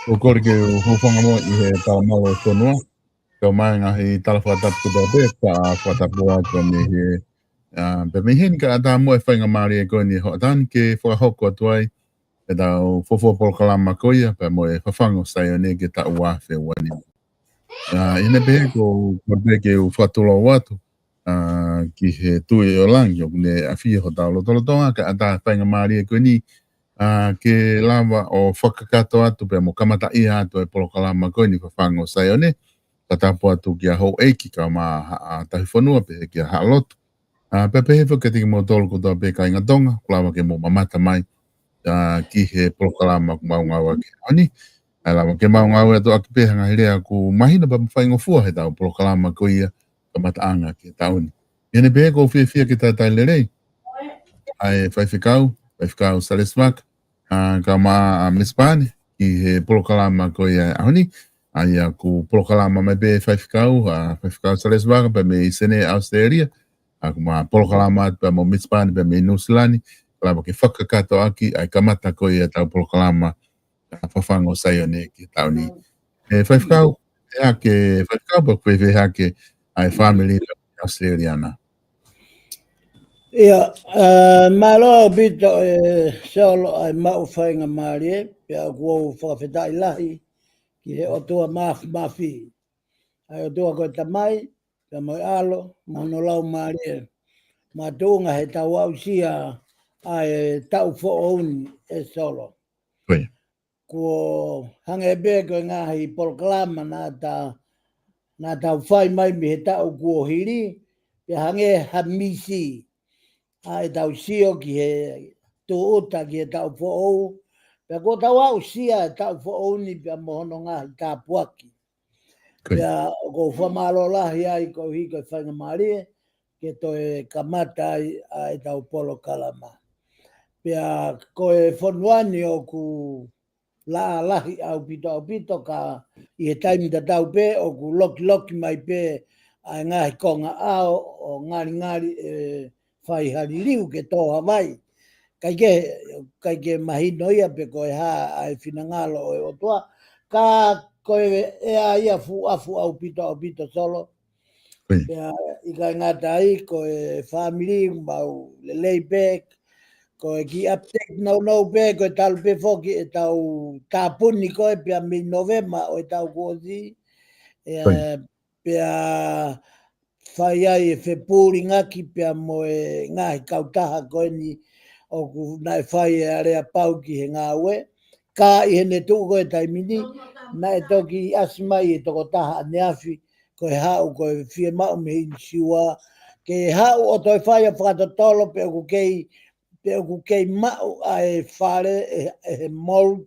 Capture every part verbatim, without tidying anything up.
ʻOku ou kole ke u hūfanga mo ʻi he talamalu ʻo e fonua. Kau mai ngaahi tala fakatapu kotoa pē, ka fakatapu atu mei he, ʻa, pē mei heni kae ʻatā mo e faingamālie ko eni ʻe hoʻatā ni ke fakahoko atu ai ʻetau fuofua polokalama ko ia, pea mo e Fafangu ʻo Saione ki he taʻu ua afe ua nima. ʻA, ʻi heʻene pehē ʻoku ou kole pē ke u fakatulou atu, ʻa, ki he Tuʻi ʻo Langi, ʻoku ne ʻafio ʻi hotau lotolotonga, kae ʻatā e faingamālie ko eni, ʻa, ke lava ʻo fakakakato atu pea mo kamataʻia atu e polokalama ko eni Fafangu ʻo Saione, fakatapu atu kia Houʻeiki kae ʻumaʻā Haʻa Tauhi Fonua pehē kia Haʻa Lotu. ʻA, pea pehē foki kiate kimoutolu kotoa pē kāinga Tonga, ʻoku lava ke mou mamata mai, ʻa, ki he polokalama ʻoku mau ngāueʻaki he ʻaho ni. ʻA, lava ke mau ngāueʻaki pē ha ngaahi lea ʻoku mahino pea mo faingofua heʻetau polokalama ko ia, kamataʻanga ki he taʻu ni. ʻI heʻene pehē ʻoku ou fiefia ke talitali lelei ʻa e Faifekau, Faifekau Salesi Vaka, ʻa, kae ʻumaʻā ʻa Misi Pane, ki he polokalama ko ia he ʻaho ni. ʻA ia ʻoku polokalama mai pē Faifekau, ʻa, Faifekau Salesi Vaka pea mei Senē, ʻAositelēlia, ʻa, ʻoku ma polokalama atu pea mo Misi Pane pea mei Nuʻu Sila ni, lava ke fakakakato ʻaki ʻa e kamata ko ia ʻetau polokalama, ʻa, Fafangu ʻo Saione ki he taʻu ni. ʻE Faifekau, ʻe hake, Faifekau, pea ʻoku fēfē hake ʻa e fāmili ʻAositelēlia na? ʻIa, ʻa, mālō ʻaupito ʻe Solo ʻa e maʻu faingamālie, pea ʻoku ou fakafetaʻi lahi ki he ʻOtua Māfimafi, ʻa e ʻOtua ko e Tamai, pea mo e ʻAlo, mo hono Laumālie Māʻoniʻoni, tuʻunga heʻetau aʻusia ʻa e taʻu foʻou ni ʻe Solo. Ko ia. Kuo hangē pē ko e ngaahi polokalama naʻa ta, naʻa tau fai mai mei he taʻu kuo hili, pea hangē ha misi ʻa ʻetau sio ki he tūʻuta ki he taʻu foʻou, pea kuo tau aʻusia e taʻu foʻou ni pea mo hono ngaahi tāpuaki. Ko ia. Pea ʻoku ou fakamālō lahi ai koeʻuhi ko e faingamālie ke toe kamata ai ʻa ʻetau polokalama. Pea ko e fonua ni ʻoku laʻā lahi ʻaupito ʻaupito, ka ʻi he taimi tatau pē ʻoku lokiloki mai pē ʻa e ngaahi konga ʻao ʻo ngalingali ʻe fai ha liliu ke tō ha vai. Kae ke, kae ke mahino ia pe ko e hā ʻa e finangalo ʻo e ʻOtua. Ka ko e ʻea ia fuʻu ʻafu ʻaupito ʻaupito Solo. Ko ia. Pea ʻikai ngata ai, ko e fāmili mau lelei pē, ko e kiʻi update nounou pē, ko e talu pē foki ʻetau tāpuni ko ē pea mei Nōvema ʻo e taʻu kuo ʻosi. ʻE, ko ia. Pea fai ai e fepūlingaki pea mo e ngaahi kautaha ko eni ʻoku naʻe fai e aleapau ki he ngāue. Ka ʻi heʻene tuʻu ko ē taimi ni, naʻe toki ʻasi mai e tokotaha ʻaneafi, ko e haʻu, ko e fiemaʻu mei he ʻinisiua ke haʻu ʻo toe fai ʻa e fakatotolo pe ʻoku kei, pe ʻoku kei maʻu ʻa e fale ʻe, ʻe he mold,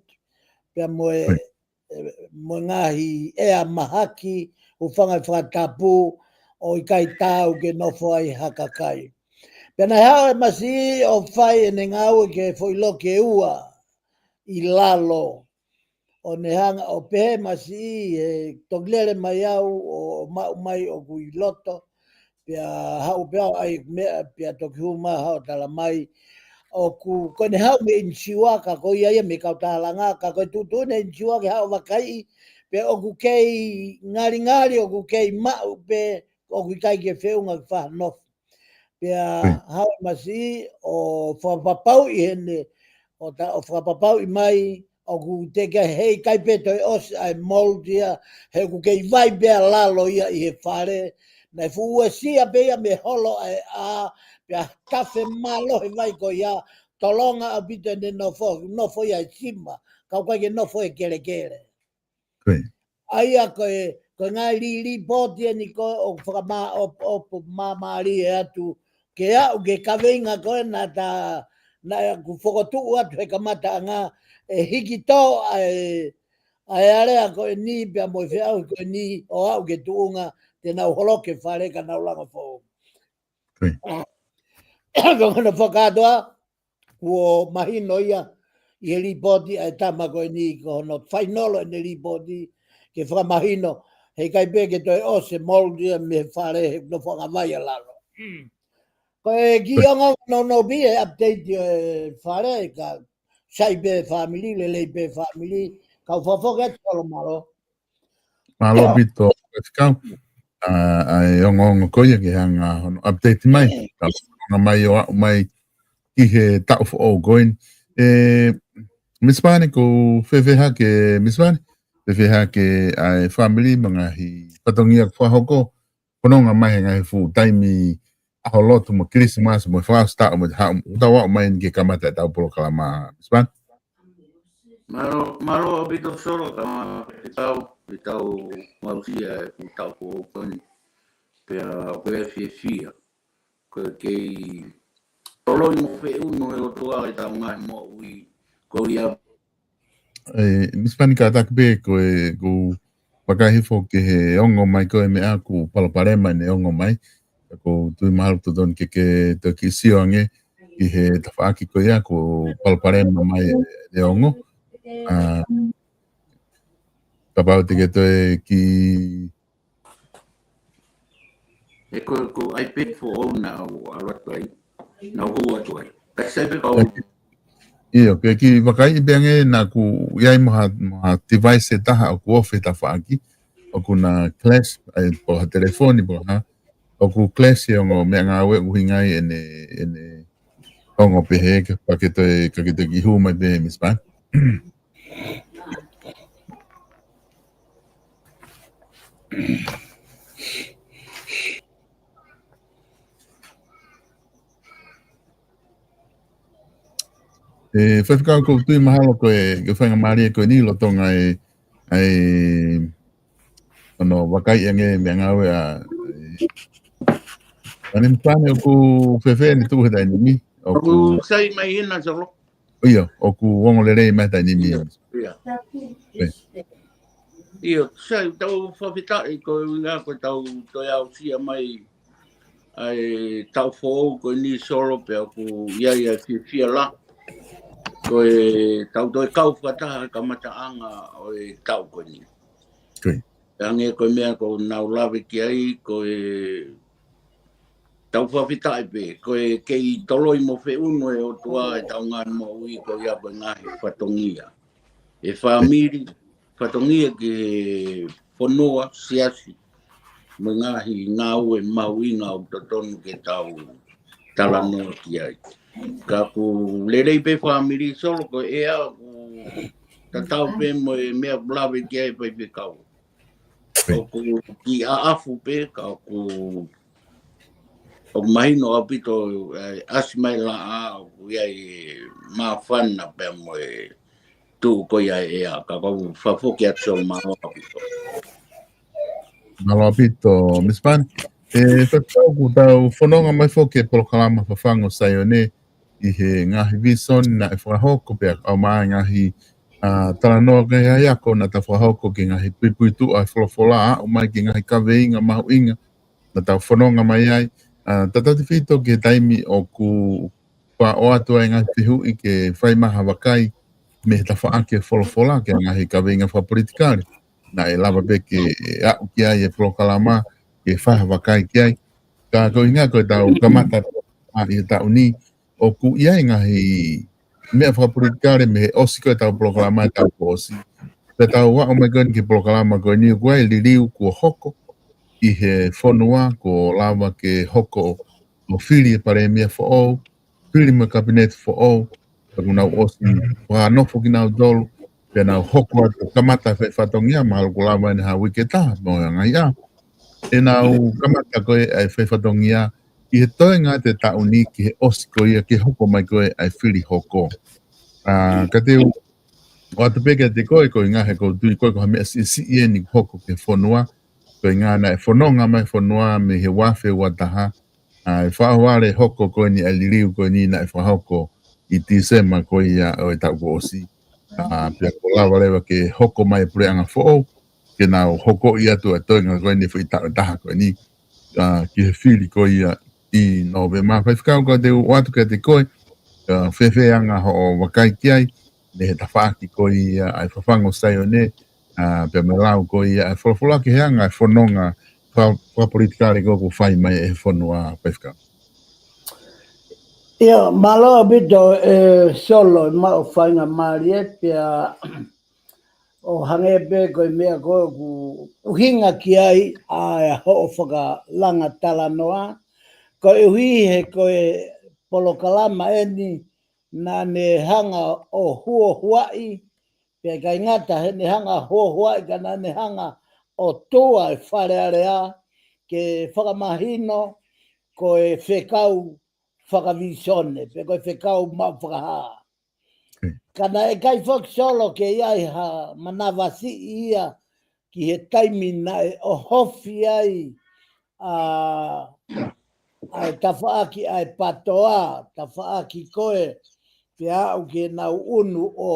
pea mo e, ko ia, ʻe, mo e ngaahi ʻea mahaki, hūfanga he fakatapu, ʻo ʻikai taau ke nofo ai ha kakai. Pea naʻe haʻu e masiʻi ʻo fai ʻene ngāue ki he foʻi loki ʻe ua ʻi lalo. ʻO ne hanga ʻo pehē masiʻi, ʻe toki lele mai au ʻo maʻu mai ʻoku ʻi loto. Pea haʻu pē au ʻai meʻa, pea toki hū mai haʻu ʻo tala mai ʻoku, ko ʻene haʻu mei he ʻinisiua, ka ko ia ia mei he kautaha langa, ka ko e tuʻutuʻuni ʻe he ʻinisiua ke haʻu ʻo vakaiʻi pe ʻoku kei ngalingali, ʻoku kei maʻu pe ʻoku ʻikai ke feʻunga ke fai ha nofo. Pea, ko ia, haʻu e masiʻi ʻo fakapapauʻi heʻene, ʻo ta-, ʻo fakapapauʻi mai ʻoku teʻeki ai, heʻikai pē toe ʻosi ʻa e mold ia, he ʻoku kei vai pē ʻa lalo ia ʻi he fale. Naʻe fuʻu uesia pē ia mei he holo ʻa e ʻā, pea tafe mālohi e vai ko ia, tolonga ʻaupito ʻene nofo, nofo ia he sima, ka ʻoku ʻikai ke nofo he kelekele. Ko ia. ʻA ia ko e, ko e ngaahi li-, līpooti eni ko ē ʻoku fakamā-, ʻo, ʻo, ʻo māmālie atu ke aʻu ki he kaveinga ko ē naʻa ta, naʻa ku fokotuʻu atu he kamataʻanga, ʻe hiki tō ʻa e, ʻa e alea ko eni pea mo e feʻauhi ko eni ʻo aʻu ki he tuʻunga te nau holoki e fale ka nau langa foʻou. Ko ia. Ko hono fakakātoa, kuo mahino ia ʻi he līpooti ʻa e tama ko eni, ko hono fainolo ʻene līpooti ke fakamahino, heʻikai pē ke toe ʻosi e mold ia mei he fale he nofo anga vai ʻa lalo. Mm. Ko e kiʻi ongo nounou pē e update ʻo e fale, ka sai pē fāmili, lelei pē fāmili, Tau fakafoki atu, Solo, mālō. Mālō ʻaupito, Faifekau. ʻA, ʻa e ongoongo ko ia ke hanga hono update mai. Tau hanga mai ʻo aʻu mai ki he taʻu foʻou ko eni. ʻE, Miss Pane, ʻoku fēfē hake, Miss Pane? Fēfē hake ʻa e fāmili mo e ngaahi fatongia kuo fakahoko? Fononga mai he ngaahi fuʻu taimi ʻaho lotu mo Kilisimasi mo e fakaʻosi taʻu mo e haʻu, tau aʻu mai eni ke kamata ʻetau polokalama, Miss Pane. Mālō, mālō ʻaupito Solo, kae ʻumaʻā Faifekau, ʻi heʻetau aʻusia e fuʻu taʻu foʻou ko eni. Pea ko e fiefia. Ko e kei toloi mo feʻunu ʻe he ʻOtua ʻetau ngaahi moʻui, ko ia. ʻE, Miss Pane, kātaki pē, ko e, ʻoku ou vakai hifo ki he ongo mai ko e meʻa ʻoku palopalema ʻene ongo mai. ʻOku ou tui mahalo ʻoku totonu ke ke toki sio ange ki he tafaʻaki ko ia ʻoku palopalema mai ʻene ongo. ʻA, kapau te ke toe ki ʻE ko, ko e iPad foʻou naʻa ku ʻalu atu ai, naʻa ku hū atu ai. Kae sai pē kau. ʻIo, ke kiʻi vakaiʻi pē ange, naʻa ku ʻi ai mo ha, mo ha device ʻe taha ʻoku ofi e tafaʻaki, ʻoku na clash, ʻa e, pe ko ha telefoni, pe ko ha, ʻoku clash e ongo meʻangāue ʻoku ʻuhinga ai ʻene, ʻene ongo pehē, kapau ke toe, ka ke toe kiʻi hū mai pē, Miss Pane. ʻE, Faifekau, ʻoku ou tui mahalo ko e, ko e faingamālie ko eni lolotonga e, ʻa e, ʻoku ou vakai ange meʻangāue ʻa, ʻa e, ʻa e Miss Pane, ʻoku fēfē ʻene tuʻu he taimi ni? ʻOku, ʻoku sai mai hena, Solo. ʻIo, ʻoku ongo lelei mai he taimi ni. ʻIo, ʻio. ʻIo, sai, tau fakafetaʻi ko e ʻuhinga ko ʻetau toe aʻusia mai ʻa e taʻu foʻou ko eni, Solo, pea ʻoku ʻi ai ʻa e fiefia lahi. Ko ʻetau toe kau fakataha he kamataʻanga ʻo e taʻu ko eni. Ko ia. Hangē ko e meʻa ʻoku nau lave ki ai, ko e tau fakafetaʻi pē, ko e kei toloi mo feʻunu ʻe he ʻOtua ʻetau ngaahi moʻui ko ia ko e ngaahi fatongia. ʻE fāmili, fatongia ki he fonua, siasi, mo e ngaahi ngāue mahuʻinga ʻoku totonu ke tau talanoa ki ai. Ka ʻoku lelei pē fāmili, Solo, ko e ʻea ʻoku tatau pē mo e meʻa ʻoku lave ki ai Faifekau. ʻOku kiʻi ʻaʻafu pē, ka ʻoku, ʻoku mahino ʻaupito, ʻe, ʻasi mai laʻā, ʻoku ʻi ai e māfana pea mo e tuʻu ko ia e ʻea, ka ʻoku ou fakafoki atu, Solo, mālō ʻaupito. Mālō ʻaupito, Miss Pane. ʻE, Faifekau, ʻoku tau fononga mai foki he polokalama Fafangu ʻo Saione, ʻi he ngaahi visone naʻe fakahoko pea ʻoku ʻomai e ngaahi, ʻa, talanoa ki he ngaahi ako naʻa tau fakahoko ki he ngaahi puipuituʻa ʻa e folofola ʻo aʻu mai ki he ngaahi kaveinga mahuʻinga naʻa tau fononga mai ai. ʻA, tautautefito ki he taimi ʻoku ʻoatu ai e ngaahi fehuʻi ke fai mai ha vakai mei he tafaʻaki ʻo e folofola ki he ngaahi kaveinga fakapolitikale. Naʻe lava pē ke aʻu ki ai e polokalama ke fai ha vakai ki ai. Ka ko e ʻuhinga ko ʻetau kamata ʻa e taʻu ni, ʻoku ʻi ai e ngaahi meʻa fakapolitikale mei he ʻosi ko ē ʻetau polokalama he taʻu kuo ʻosi. Pea tau aʻu mai ko eni ki he polokalama ko eni, ʻoku ʻi ai e liliu kuo hoko ʻi he fonua, kuo lava ke hoko ʻo fili e palēmia foʻou, fili mo e kapineti foʻou, pea kuo nau ʻosi fakanofo kinautolu, pea nau hoko atu ʻo kamata e faifatongia, mahalo kuo lava eni ha uike ʻe taha, mo e ngaahi ʻaho. ʻE nau kamata ko ē ʻa e faifatongia ʻi he toenga ʻo e taʻu ni ki he ʻosi ko ia, ki he hoko mai ko ē ʻa e fili hoko. ʻA, ka te u ʻoatu pē kiate koe, ko e ʻuhinga he ʻoku ou tui ko e ko ha meʻa siʻisiʻi eni kuo hoko ki he fonua, ko e ʻuhinga naʻe fononga mai e fonua mei he ua afe ua taha, ʻa e fakaʻohovale hoko ko eni ʻa e liliu ko eni naʻe fakahoko ʻi Tīsema ko ia ʻo e taʻu kuo ʻosi. ʻA, pea kuo lava leva ke hoko mai e puleʻanga foʻou, ke nau hokoʻi atu ʻa e toenga ko eni foʻi taʻu ʻe taha ko eni, ʻa, ki he fili ko ia ʻi Nōvema. Faifekau, ka te u ʻoatu kiate koe, ʻa, fēfē anga hoʻo vakai ki ai, mei he tafaʻaki ko ia ʻa e Fafangu ʻo Saione, ʻa, pea mo e lau ko ia ʻa e folofola ki he anga e fononga fa-, fakapolitikale ko ē ʻoku fai mai ʻe he fonua, Faifekau. ʻIo, mālō ʻaupito, ʻe, Solo, ʻi he maʻu faingamālie pea ʻO hangē pē ko e meʻa ko ē ʻoku ʻuhinga ki ai ʻa e hoʻo fakalanga talanoa, koeʻuhi he ko e polokalama eni naʻa ne hanga ʻo huohuaʻi, pea ʻikai ngata he ne hanga ʻo huohuaʻi ka naʻa ne hanga ʻo tuʻu ʻa e Fale Alea ke fakamahino ko e fekau fakavīsone, pe ko e fekau maʻu fakahā. Ka naʻe ʻikai foki Solo ke ʻi ai ha manavasiʻi ia ki he taimi naʻe ʻohofi ai ʻa, ʻa e tafaʻaki ʻa e patoa, tafaʻaki ko ē, pea aʻu ke nau ʻunu ʻo,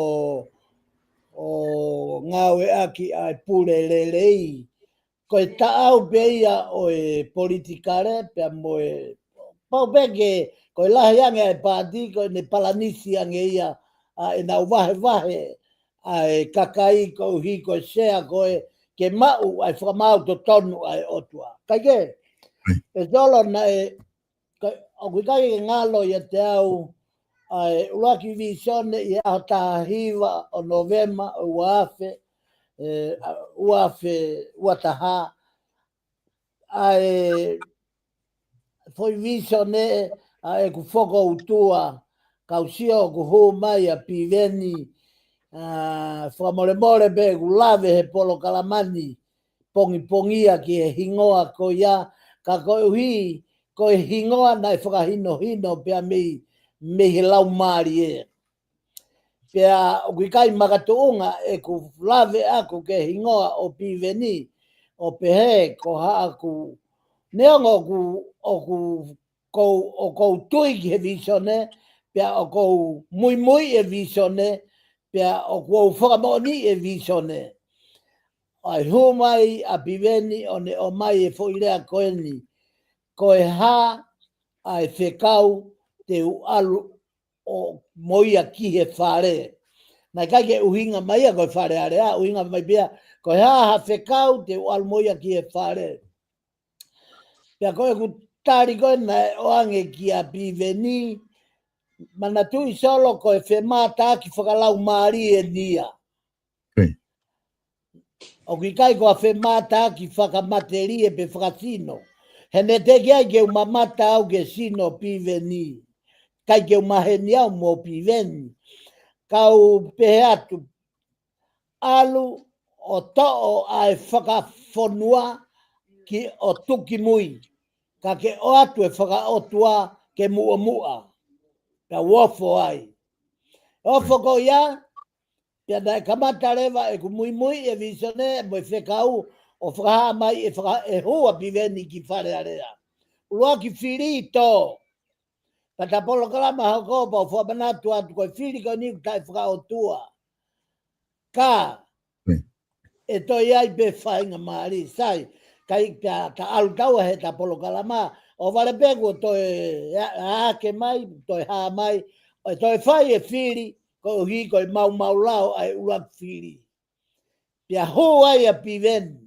ʻo ngāueʻaki ʻa e pule lelei. Ko e taʻau pē ia ʻo e politikale, pea mo e pau pē ke, ko e lahi ange ʻa e paati, ko ʻene palanisi ange ia ʻa ʻenau vahevahe ʻa e kakai koeʻuhi ko e sea ko ē ke maʻu ʻa e fakamaau totonu ʻa e ʻOtua. Kae kehe, ʻe Solo naʻe, ka, ʻoku ʻikai ke ngalo ʻiate au ʻa e ʻuluaki vīsone ʻi he ʻaho taha hiva ʻo Nōvema ʻo ua afe, ʻe, ua afe ua taha, ʻa e foʻi vīsone ʻa ʻeku fokoutua, kau sio ʻoku hū mai ʻa Piveni, ʻa, fakamolemole pē ʻeku lave he polokalama ni pongipongia ki he hingoa ko ia, ka koeʻuhi ko e hingoa naʻe fakahinohino pea mei, mei he Laumālie. Pea ʻoku ʻikai makatuʻunga ʻeku lave ʻaku ki he hingoa ʻo Piveni, ʻo pehē ko haʻaku, neongo ʻoku, ʻoku kou, ʻoku ou tui ki he vīsone, pea ʻoku ou muimui e vīsone, pea ʻoku ou fakamoʻoni e vīsone. ʻA e hū mai ʻa Piveni ʻo ne ʻomai e foʻi lea ko eni, ko e hā ʻa e fekau te u ʻalu ʻo mo ia ki he Fale. Naʻe ʻikai ke ʻuhinga mai ia ko e Fale Alea, ʻuhinga mai pē ia, ko e hā ha fekau te u ʻalu mo ia ki he Fale. Pea ko ʻeku tali ko ē naʻe ʻoange kia Piveni, manatuʻi Solo ko e femātaaki fakalaumālie eni ia. ʻOku ʻikai ko ha femātaaki fakamatelie pe fakasino. He naʻe teʻeki ai ke u mamata au ki he sino ʻo Piveni. ʻIkai ke u maheni au mo Piveni. Kau pehē atu, ʻalu ʻo toʻo ʻa e fakafonua ki ʻo tuki mui. Ka ke ʻoatu e fakaʻotua ke muʻomuʻa. Ka u ofo ai. Ofo ko ia, pea naʻe kamata leva ʻeku muimui e vīsone mo e fekau ʻo fakahā mai e faka-, e hū ʻa Piveni ki Fale Alea. ʻUluaki fili tō. Pea ta polokalama hoko pea u fakamanatu atu ko e fili ko eni ʻoku taʻefakaʻotua. Ka, ʻe toe ʻi ai pē faingamālie, sai, ʻikai pea ta ʻalu taua he ta polokalama, ʻo vale pē kuo toe ʻa-, ʻaʻake mai, toe hā mai, ʻo toe fai e fili, koeʻuhi ko e maumau lao ʻa e ʻuluaki fili. Pea hū ai ʻa Piveni.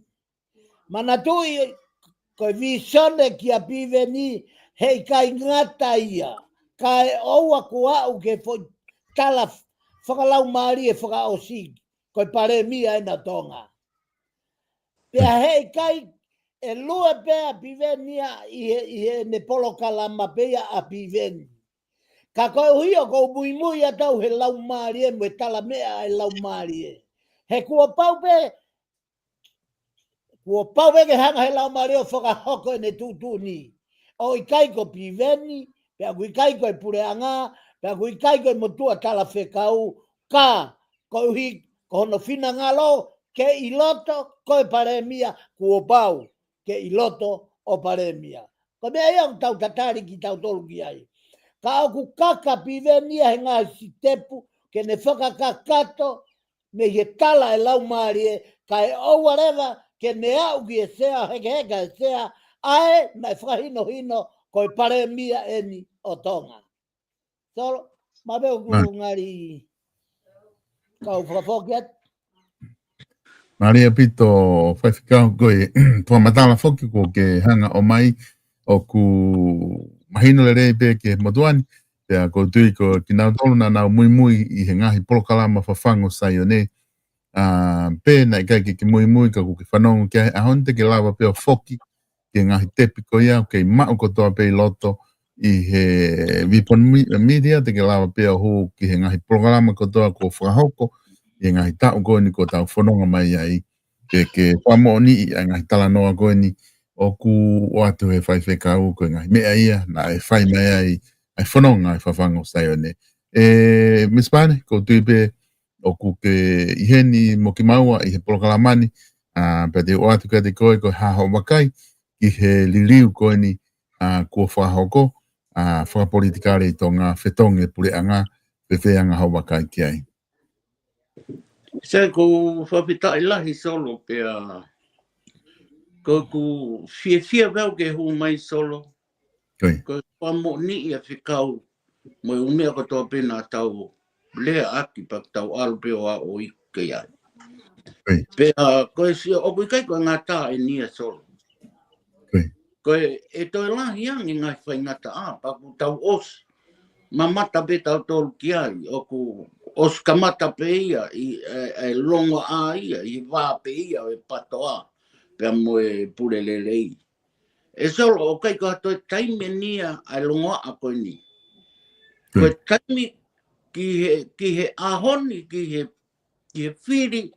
Manatuʻi ko e vīsone kia Piveni heʻikai ngata ia, kae ʻoua kuo aʻu ki he foʻi tala fakalaumālie fakaʻosi, ko e palēmia ena ʻo Tonga. Pea heʻikai, ʻe lue pē ʻa Piveni ia ʻi he, ʻi heʻene polokalama pē ia ʻa Piveni. Ka koeʻuhi ʻoku ou muimui atu au he laumālie mo e talameʻa ʻa e laumālie. He kuo pau pē, kuo pau pē ke hanga he laumālie ʻo fakahoko ʻene tuʻutuʻuni. ʻOku ʻikai ko Piveni, pea ʻoku ʻikai ko e puleʻanga, pea ʻoku ʻikai ko e motuʻa talafekau, ka koeʻuhi ko hono finangalo ke ʻi loto, ko e palēmia kuo pau ke ʻi loto ʻo palēmia. Ko e meʻa ia ʻoku tau tatali kitautolu ki ai. Ka ʻoku kaka Piveni ia he ngaahi sitepu ke ne fakakakato mei he tala e laumālie, kae ʻoua leva ke ne aʻu ki he sea, hekeheka e sea, ʻa ē naʻe fakahinohino ko e palēmia eni ʻo Tonga. Solo, ma pe ʻoku ngali kau fakafoki atu. Mālie ʻaupito faifekau ko e fakamatala foki kuo ke hanga ʻo ʻomai ʻoku mahino lelei pē ki he motuʻa ni, pea ʻoku ou tui ko kinautolu naʻa nau muimui ʻi he ngaahi polokalama Fafangu ʻo Saione, ʻa, pē naʻe ʻikai ke ke muimui ka kuo ke fanongo ki ai he ʻaho ni, te ke lava pē ʻo foki ki he ngaahi tepi ko ia ʻoku kei maʻu kotoa pē ʻi loto ʻi he Vipon Mi-, Media, te ke lava pē ʻo hū ki he ngaahi polokalama kotoa kuo fakahoko ʻi he ngaahi taʻu ko eni kuo tau fononga mai ai, ke, ke fakamoʻoniʻi ʻa e ngaahi talanoa ko eni ʻoku ʻoatu he faifekau, ko e ngaahi meʻa ia naʻe fai mai ai ʻa e fononga ʻa e Fafangu ʻo Saione. ʻE, Misi Pane, ʻoku ou tui pē ʻoku ke ʻi heni mo kimaua ʻi he polokalama ni, ʻa, pea te u ʻoatu kiate koe ko e hā hoʻo vakai ki he liliu ko eni, ʻa, kuo fakahoko, ʻa, fakapolitikale ʻi Tonga, fetongi e puleʻanga, fēfē anga hoʻo vakai ki ai? Sai, ʻoku ou fakafetaʻi lahi Solo pea ʻoku ou fiefia pē au ke hū mai Solo. Ko ia. Ko e fakamoʻoniʻi ʻa e fekau mo e ʻū meʻa kotoa pē naʻa tau leaʻaki pea tau ʻalu pē ʻo aʻu ʻo ʻi ai. Ko ia. Pea ko e sio, ʻoku ʻikai ko e ngata eni ia Solo. Ko ia. Ko e, ʻe toe lahi ange ngaahi faingataʻa, pea kuo tau ʻosi mamata pē tautolu ki ai, ʻoku ʻosi kamata pē ia ʻi, ʻe, ʻe longoaʻa ia, ʻi he vā pē ia ʻo e PATOA, pea mo e Pule Lelei. ʻE Solo, ʻoku ʻikai ko ha toe taimi eni ia ʻa e longoaʻa ko eni. Ko e taimi ki he, ki he ʻaho ni, ki he, ki he fili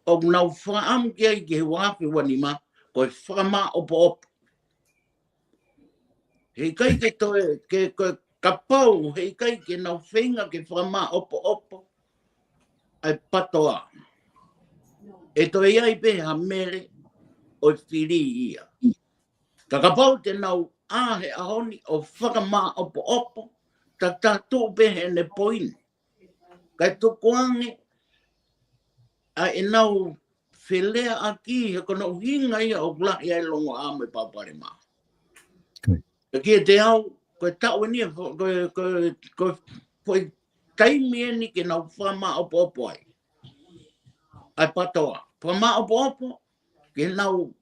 ʻoku nau fakaʻamu ki ai ki he ua afe ua nima, ko e fakamāʻopoʻopo. He ʻikai ke toe, ke, ko e kapau, he ʻikai ke nau feinga ke fakamāʻopoʻopo ʻa e PATOA, ʻe toe ʻi ai pē ha mele ʻo e fili ia. Ka kapau te nau ʻā he ʻaho ni ʻo fakamāʻopoʻopo, ta tatu pē heʻene poini. Kae tukuange ʻa ʻenau feleaʻaki he ko hono ʻuhinga ia ʻoku lahi ai e longoaʻa mo e palopalema. Ko ia. Pea kiate au, ko e taʻu eni, ko e, ko e, ko e, ko e taimi eni ke nau fakamāʻopoʻopo ai ʻa e PATOA. Fakamāʻopoʻopo, ke nau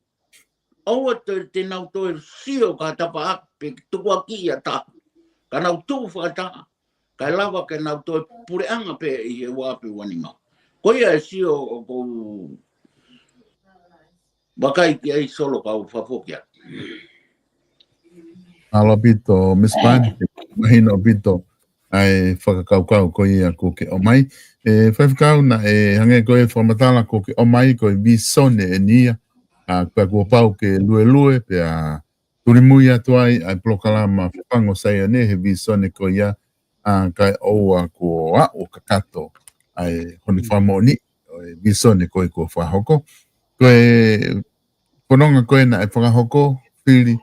ʻoua te, te nau toe sio ki ha tafaʻaki pe tukuakiʻi ha taha. Ka nau tuʻu fakataha, kae lava ke nau toe puleʻanga pē ʻi he ua afe ua nima. Ko ia e sio ʻoku ou vakai ki ai Solo, kau fakafoki atu. Mālō ʻaupito, Misi Pane, mahino ʻaupito ʻa e fakakaukau ko ia kuo ke ʻomai. ʻE, faifekau, naʻe hangē ko e fakamatala kuo ke ʻomai ko e visone eni ia, ʻa, pea kuo pau ke luelue, pea tulimui atu ai ʻa e polokalama Fafangu ʻo Saione he visone ko ia, ʻa, kae ʻoua kuo aʻu ʻo kakato ʻa e hono fakamoʻoniʻi ʻo e visone ko ē kuo fakahoko. Ko e fononga ko ē naʻe fakahoko, fili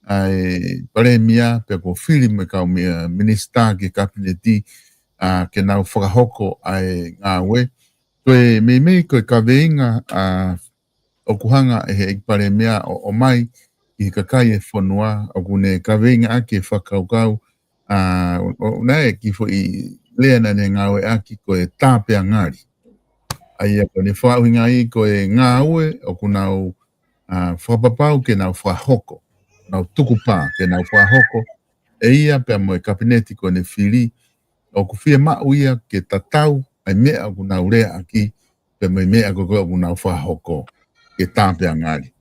ʻa e palēmia, pea kuo fili mo e kau mi-, minisitā ki he kapineti, ʻa, ke nau fakahoko ʻa e ngāue. Ko e meimei ko e kaveinga, ʻa, ʻoku hanga ʻe he ʻEiki Palēmia ʻo, ʻomai ki he kakai e fonua, ʻoku ne kaveinga ʻaki e fakakaukau, ʻa, ʻo, ʻo, naʻe ki he foʻi lea naʻa ne ngāueʻaki ko e tāpeangali. ʻA ia ko ʻene fakaʻuhinga ia ko e ngāue ʻoku nau, ʻa, fakapapau ke nau fakahoko, nau tukupā ke nau fakahoko, ʻe ia pea mo e kapineti ko ʻene fili, ʻoku fiemaʻu ia ke tatau ʻa e meʻa ʻoku nau leaʻaki, pea mo e meʻa ko ē ʻoku nau fakahoko, ke tāpeangali.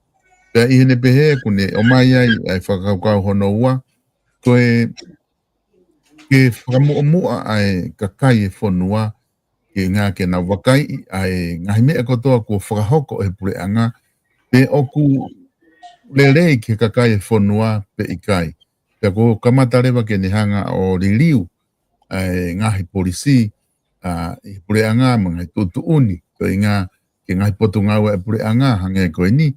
Pea ʻi heʻene pehē ʻoku ne ʻomai ai ʻa e fakakaukau hono ua, ko e ke fakamuʻomuʻa ʻa e kakai e fonua, ke ngā ke nau vakaiʻi ʻa e ngaahi meʻa kotoa kuo fakahoko ʻe he puleʻanga, pe ʻoku lelei ki he kakai e fonua pe ʻikai. Pea kuo kamata leva ke ne hanga ʻo liliu ʻa e ngaahi polisī, ʻa, ʻi he puleʻanga mo e ngaahi tuʻutuʻuni, ko e ʻuhinga ki he ngaahi potungāue ʻa e puleʻanga, hangē ko eni,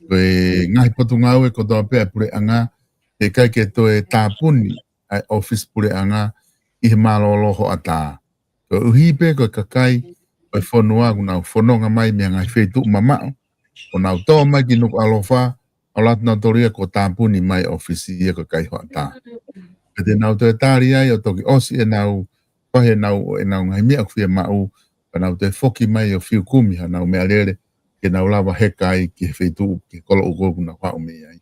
ko e ngaahi potungāue kotoa pē ʻa e puleʻanga, he ʻikai ke toe tāpuni ʻa e ʻōfisi puleʻanga ʻi he mālōlō hoʻatā. Koeʻuhi pē ko e kakai ʻo e fonua ʻoku nau fononga mai mei he ngaahi feituʻu mamaʻo, ʻo nau tō mai ki Nukuʻalofa, ʻo ʻalu atu nautolu ia kuo tāpuni mai ʻōfisi ia ʻa e kakai hoʻatā. Pea te nau toe tali ai ʻo toki ʻosi ʻenau, fai ʻenau, ʻenau ngaahi meʻa ʻoku fiemaʻu, pea nau toe foki mai ʻo fiu kumi hanau meʻalele, ke nau lava heka ai ki he feituʻu, ki he kolo ʻoku nau haʻu mei ai.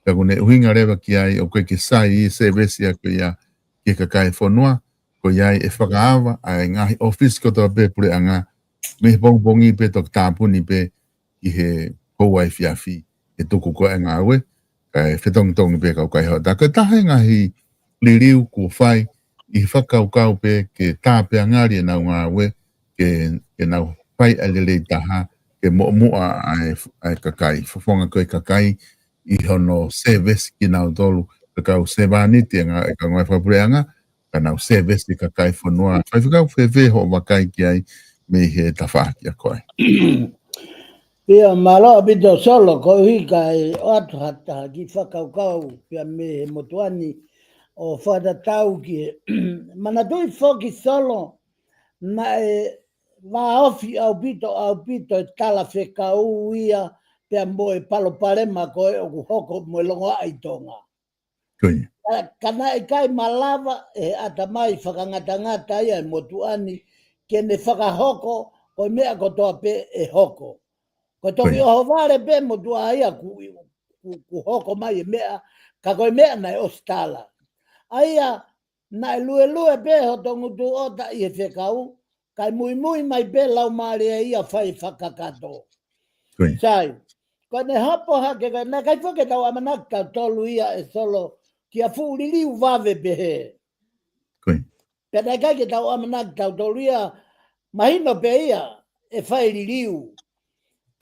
Pea ʻoku ne ʻuhinga leva ki ai, ʻoku ʻikai ke sai ʻa e sēvesi ko ia ki he kakai e fonua, ko ia ai ʻe fakaava ʻa e ngaahi ʻōfisi kotoa pē puleʻanga, mei he pongipongi pē toki tāpuni pē ki he houa efiafi, ʻe tuku ko ē ngāue, kae fetongitongi pē kau kaihaʻa. Tā ko e taha e ngaahi liliu kuo fai ʻi he fakakaukau pē ke tāpeangali ʻenau ngāue, ke, ke nau fai ʻa e lelei taha, ke muʻomuʻa ʻa e, ʻa e kakai, fofonga ko ē kakai, ʻi hono service kinautolu, ka kau sevāniti ʻa e ngā, ʻa e kau ngāue fakapuleʻanga, ka nau service ʻa e kakai fonua. Faifekau, fēfē hoʻo vakai ki ai mei he tafaʻaki ʻa koe? ʻIa, mālō ʻaupito Solo, koeʻuhi kae ʻoatu ha taha kiʻi fakakaukau pea mei he motuʻa ni ʻo fakatatau ki he manatuʻi foki Solo, naʻe vāofi ʻaupito, ʻaupito e talafekau ia pea mo e palopalema ko ē ʻoku hoko mo e longoaʻa ʻi Tonga. Ko ia. Ka, ka naʻe ʻikai malava ʻe he ʻatamai fakangatangata ia ʻa e motuʻa ni ke ne fakahoko ko e meʻa kotoa pē ʻe hoko. Ko e toki Ko ia. ʻohovale pē motuʻa ia ku, ku, ku hoko mai e meʻa, ka ko e meʻa naʻe ʻosi tala. ʻA ia, naʻe luelue pē hoto ngutu ʻota ʻi he fekau, kae muimui mai pē Laumālie ia fai fakakakato. Ko ia. Sai, ko ʻene hopo hake, ko e naʻe ʻikai foki ke tau ʻamanaki tautolu ia ʻe Solo, kia fuʻu liliu vave pehē. Ko ia. Pea naʻe ʻikai ke tau ʻamanaki tautolu ia, mahino pē ia, ʻe fai liliu.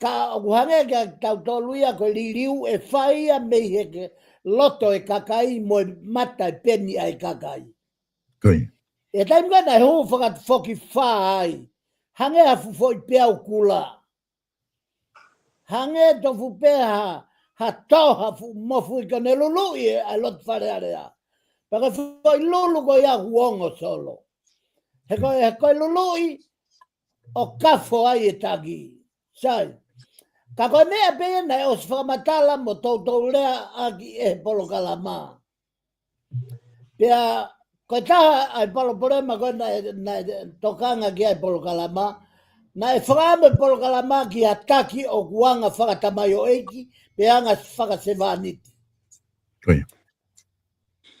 Ka ʻoku hangē kia tautolu ia ko e liliu ʻe fai ia mei he ke loto e kakai mo e mata e peni ʻa e kakai. Ko ia. ʻI he taimi ko ē naʻe hū fakafokifā ai, hangē ha fuʻu foʻi peau kula. Hangē tofu pē ha, ha tō ha fuʻu mofuike ne luluʻi ʻe ʻa e loto Fale Alea. Pea ko e foʻi lulu ko ia ʻoku ongo Solo. He ko e, he ko e luluʻi ʻo kafo ai e taki. Sai. Ka ko e meʻa pē ia naʻe ʻosi fakamatala mo toutou lea ʻaki ʻe he polokalama. Pea, ko e taha ʻa e palopalema ko ē naʻe, naʻe tokanga ki ai e polokalama, naʻe fakaʻamu e polokalama ki ha taki ʻoku anga fakatamaioʻeiki, pe anga fakasevāniti. Ko ia.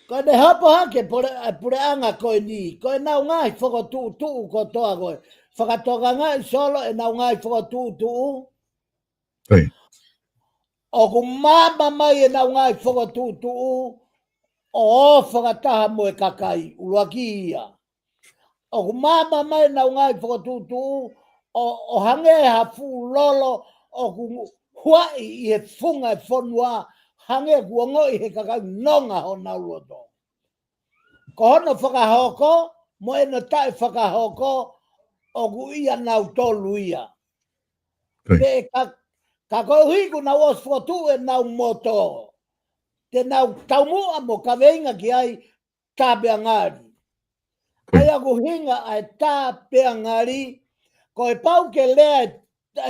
Ko ʻene hopo hake pule, ʻa e puleʻanga ko eni, ko ʻenau ngaahi fokotuʻutuʻu kotoa ko ē, fakatokangaʻi Solo ʻenau ngaahi fokotuʻutuʻu, Ko ia. ʻOku maama mai ʻenau ngaahi fokotuʻutuʻu ʻo ō fakataha mo e kakai, ʻuluaki ia. ʻOku maama mai ʻenau ngaahi fokotuʻutuʻu ʻo, ʻo hangē ha fuʻu lolo ʻoku huaʻi ʻi he funga e fonua, hangē kuo ongoʻi he kakai nonga honau loto. Ko hono fakahoko, mo ʻene taʻefakahoko, ʻoku ʻia nautolu ia. Ko ia. Pea ka, ka koeʻuhi kuo nau ʻosi fokotuʻu ʻenau moto, te nau taumuʻa mo kaveinga ki ai, tāpeangali. Ko ia. ʻA ia ʻoku hinga ʻa e tāpeangali, ko e pau ke lea e,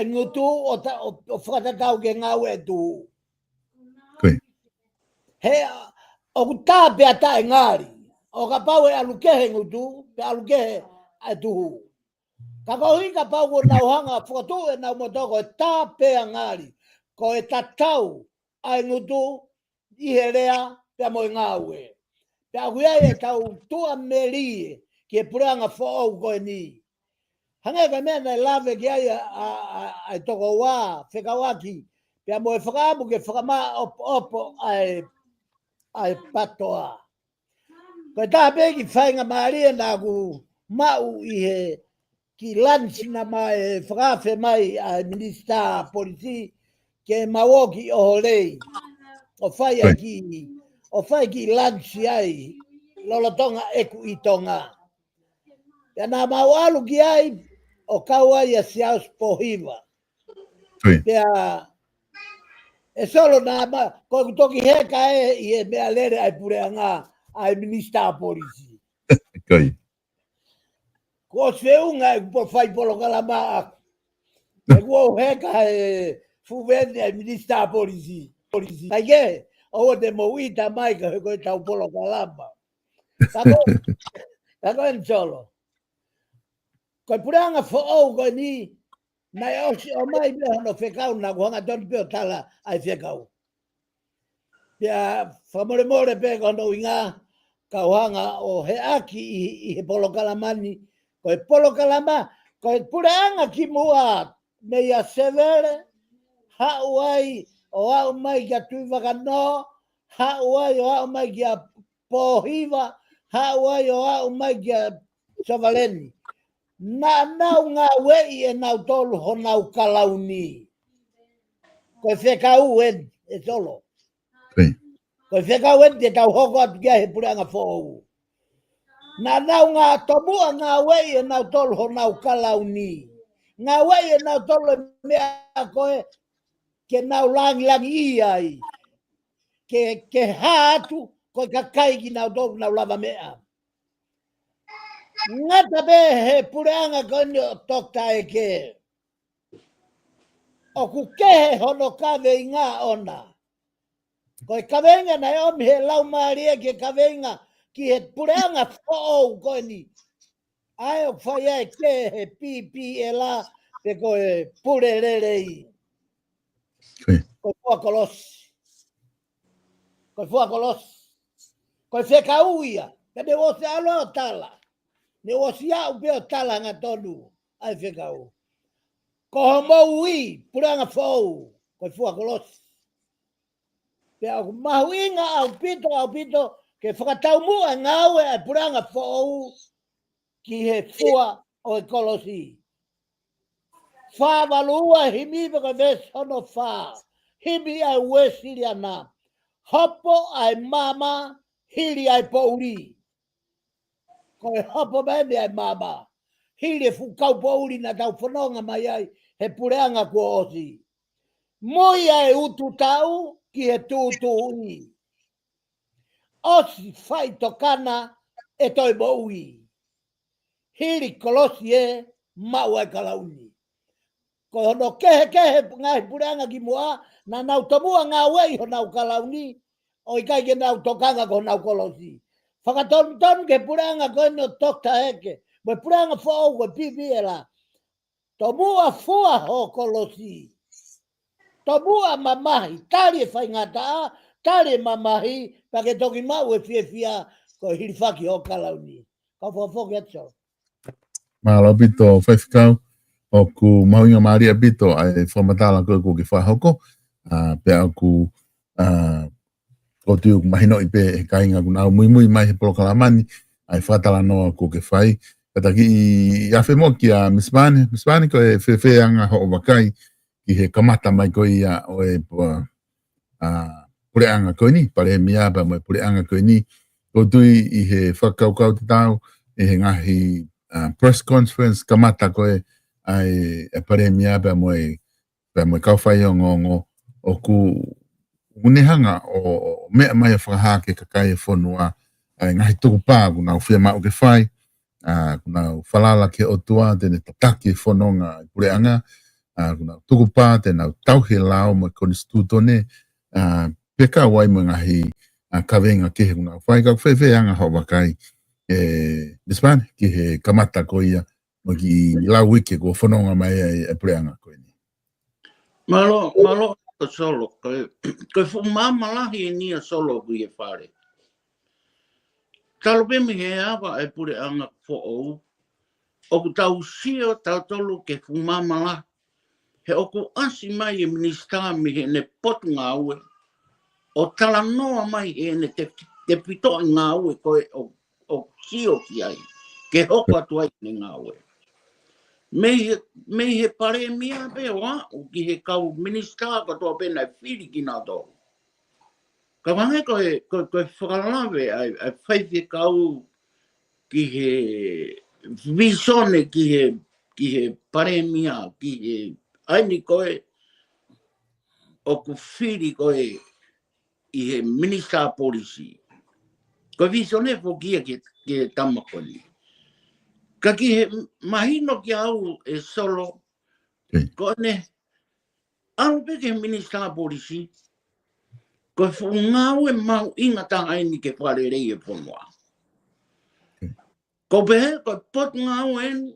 e ngutu ʻo ta, ʻo, ʻo fakatatau ki he ngāue e tuhu. Ko ia. He, ʻoku tā pea taʻengali. ʻO kapau ʻe ʻalu kehe e ngutu, pea ʻalu kehe e tuhu. Ka koeʻuhi kapau kuo nau hanga fokotuʻu ʻenau moto ko e tāpeangali. Ko e tatau ʻa e ngutu ʻi he lea pea mo e ngāue. Pea ʻoku ʻi ai ʻetau tuʻamelie ki he puleʻanga foʻou ko eni. Hangē ko e meʻa naʻe lave ki ai ʻa, ʻa, ʻa, ʻa e tokoua, fekauʻaki, pea mo e fakaʻamu ke fakamaʻopoʻopo ʻa e, ʻa e patoa. Ko e taha pē kiʻi faingamālie naʻa ku maʻu ʻi he kiʻi lanisi naʻe mai fakaafe mai ʻa e Minisitā Polisi ke mau ō ki ʻOholei ʻo fai ʻa e kiʻi, ʻo fai kiʻi lanisi ai lolotonga ʻeku ʻi Tonga. Pea naʻa mau ʻalu ki ai ʻo kau ai ʻa Siaosi Pōhiva. Ko ia. Pea ʻe Solo naʻa ma, ko ʻeku toki heka ē ʻi he meʻalele ʻa e puleʻanga ʻa e Minisitā Polisi. Ko ia. Kuo ʻosi feʻunga ʻeku po fai polokalama ʻaku. ʻEku ō heka he fuʻu veni ʻa e Minisitā Polisi. Polisi. ʻAi ke, ʻoua te mou ʻita mai ka he ko ʻetau polokalama. Ka ko, ka ko eni Solo. Ko e puleʻanga foʻou ko eni, naʻe ʻosi ʻomai pē hono fekau naʻa ku hanga tonu pē ʻo tala ʻa e fekau. Pea fakamolemole pē ko hono ʻuhinga, kau hanga ʻo heʻaki ʻi, ʻi he polokalama ni, ko e polokalama, Ko e puleʻanga kimuʻa, mei a Sevele, haʻu ai ʻo aʻu mai kia Tuʻivakanō, haʻu ai ʻo aʻu mai kia Pōhiva, haʻu ai ʻo aʻu mai kia Savaleni. Naʻa nau ngāueʻi ʻe nautolu honau kalauni. Ko e fekau eni, ʻe Solo. Ko e fekau eni te tau hoko atu ki ai he puleʻanga foʻou. Naʻa nau ngā tomuʻa ngāueʻi ʻe nautolu honau kalauni. Ngāueʻi ʻe nautolu e meʻa ko ē ke nau langilangiʻia ai. Ke, ke hā atu, ko e kakai kinautolu nau lavameʻa. Ngata pē he puleʻanga ko eni ʻo Toketā Eke. ʻOku kehe hono kaveinga ʻona. Ko e kaveinga naʻe ʻomi he laumālie ke kaveinga ki he puleʻanga foʻou ko eni. ʻA ia ʻoku fai ai e kehe he P P L pe ko e pule lelei. Ko e fua kolosi. Ko e fua kolosi. Ko e fekau ia. Ka ne ʻosi ʻalu ʻo tala. Ne ʻosi aʻu pē ʻo tala hangatonu ʻa e fekau. Ko hoʻomou puleʻanga foʻou. Ko e fua kolosi. Pea ʻoku mahuʻinga ʻaupito, ʻaupito, ke fakataumuʻa e ngāue ʻa e puleʻanga foʻou ki he fua ʻo e kolosi. Fā valu ua himi pe ko e veesi hono fā. Himi ʻa e Uēsiliana. Hopo ʻa e maama, hili ʻa e poʻuli. Ko e hopo mai eni ʻa e maama. Hili e fuʻu kau poʻuli naʻa tau fononga mai ai, he puleʻanga kuo ʻosi. Mui ʻa e utu taʻu ki he tūtuuʻi. ʻOsi faʻitokanga ʻe toe moʻui. Hili kolosi ē maʻu ʻa e kalauni. Ko hono kehekehe ngaahi puleʻanga kimuʻa, naʻa nau tomuʻa ngāueʻi honau kalauni, ʻo ʻikai ke nau tokanga ko honau kolosi. Fakatonutonu ki he puleʻanga ko eni ʻo Toketā Eke, mo e puleʻanga foʻou ko e P P L. Tomuʻa fua ho kolosi. Tomuʻa mamahi, tali e faingataʻa, tali e mamahi, pea ke toki maʻu e fiefia, ko e hilifaki ho kalauni. Kau fakafoki atu Solo. Mālō ʻaupito faifekau, ʻoku mahuʻinga mālie ʻaupito ʻa e fakamatala ko ē kuo ke fakahoko, ʻa, pea ʻoku, ʻa, ʻoku ou tui ʻoku mahinoʻi pē he kāinga ʻoku nau muimui mai he polokalama ni, ʻa e fakatalanoa kuo ke fai. Kātaki ʻi afe mo kia Miss Vane, Miss Vane ko e fēfē anga hoʻo vakai ki he kamata mai ko ia ʻo e pua, ʻa, puleʻanga ko eni, palēmia pea mo e puleʻanga ko eni. ʻOku ou tui ʻi he fakakaukau tatau, ʻi he ngaahi, ʻa, press conference kamata ko ē ʻa e, e palēmia pea mo e, pea mo e kau faiongoongo ʻoku, ʻoku ne hanga ʻo, ʻo meʻa mai ʻo fakahā ki he kakai e fonua, ʻa e ngaahi tukupā ʻoku nau fiemaʻu ke fai, ʻa, ʻoku nau falala ki he ʻOtua te ne tataki e fononga ʻa e puleʻanga, ʻa, ʻoku nau tukupā te nau tauhi e lao mo e konisitūtone, ʻa, pea kau ai mo e ngaahi, ʻa, kaveinga kehe ʻoku nau fai. Ka ʻoku fēfē anga hoʻo vakai, ʻe, Miss Vane, ki he kamata ko ia, mo e kiʻi lau uike kuo fononga mai ai e puleʻanga ko eni. Mālō, mālō ʻaupito Solo, ko e, ko e fuʻu maama lahi eni ʻa Solo ʻoku ʻi he fale. Talu pē mei he ava e puleʻanga foʻou, ʻoku tau sio tautolu ki he fuʻu maama lahi, he ʻoku ʻasi mai e minisitā mei heʻene potungāue, ʻo talanoa mai heʻene te, tefitoʻi ngāue ko ē ʻo, ʻo sio ki ai, ke hoko atu ai ʻene ngāue. Mei he, mei he palēmia pē ʻo aʻu ki he kau minisitā kotoa pē naʻe fili kinautolu. Ka ʻoku hangē ko e, ko, ko e fakalave ʻa e, ʻa e faifekau ki he visone, ki he, ki he palēmia, ki he ʻa eni ko ē ʻoku fili ko ē ʻi he minisitā polisi. Ko e visone foki ia ki he, ki he tama ko eni. Ka ki he mahino kia au ʻe Solo, ko ʻene ʻalu pē ki he minisitā polisi, ko e fuʻu ngāue mahuʻinga taha eni ke fakalelei e fonua. Ko e pehē, ko e potungāue eni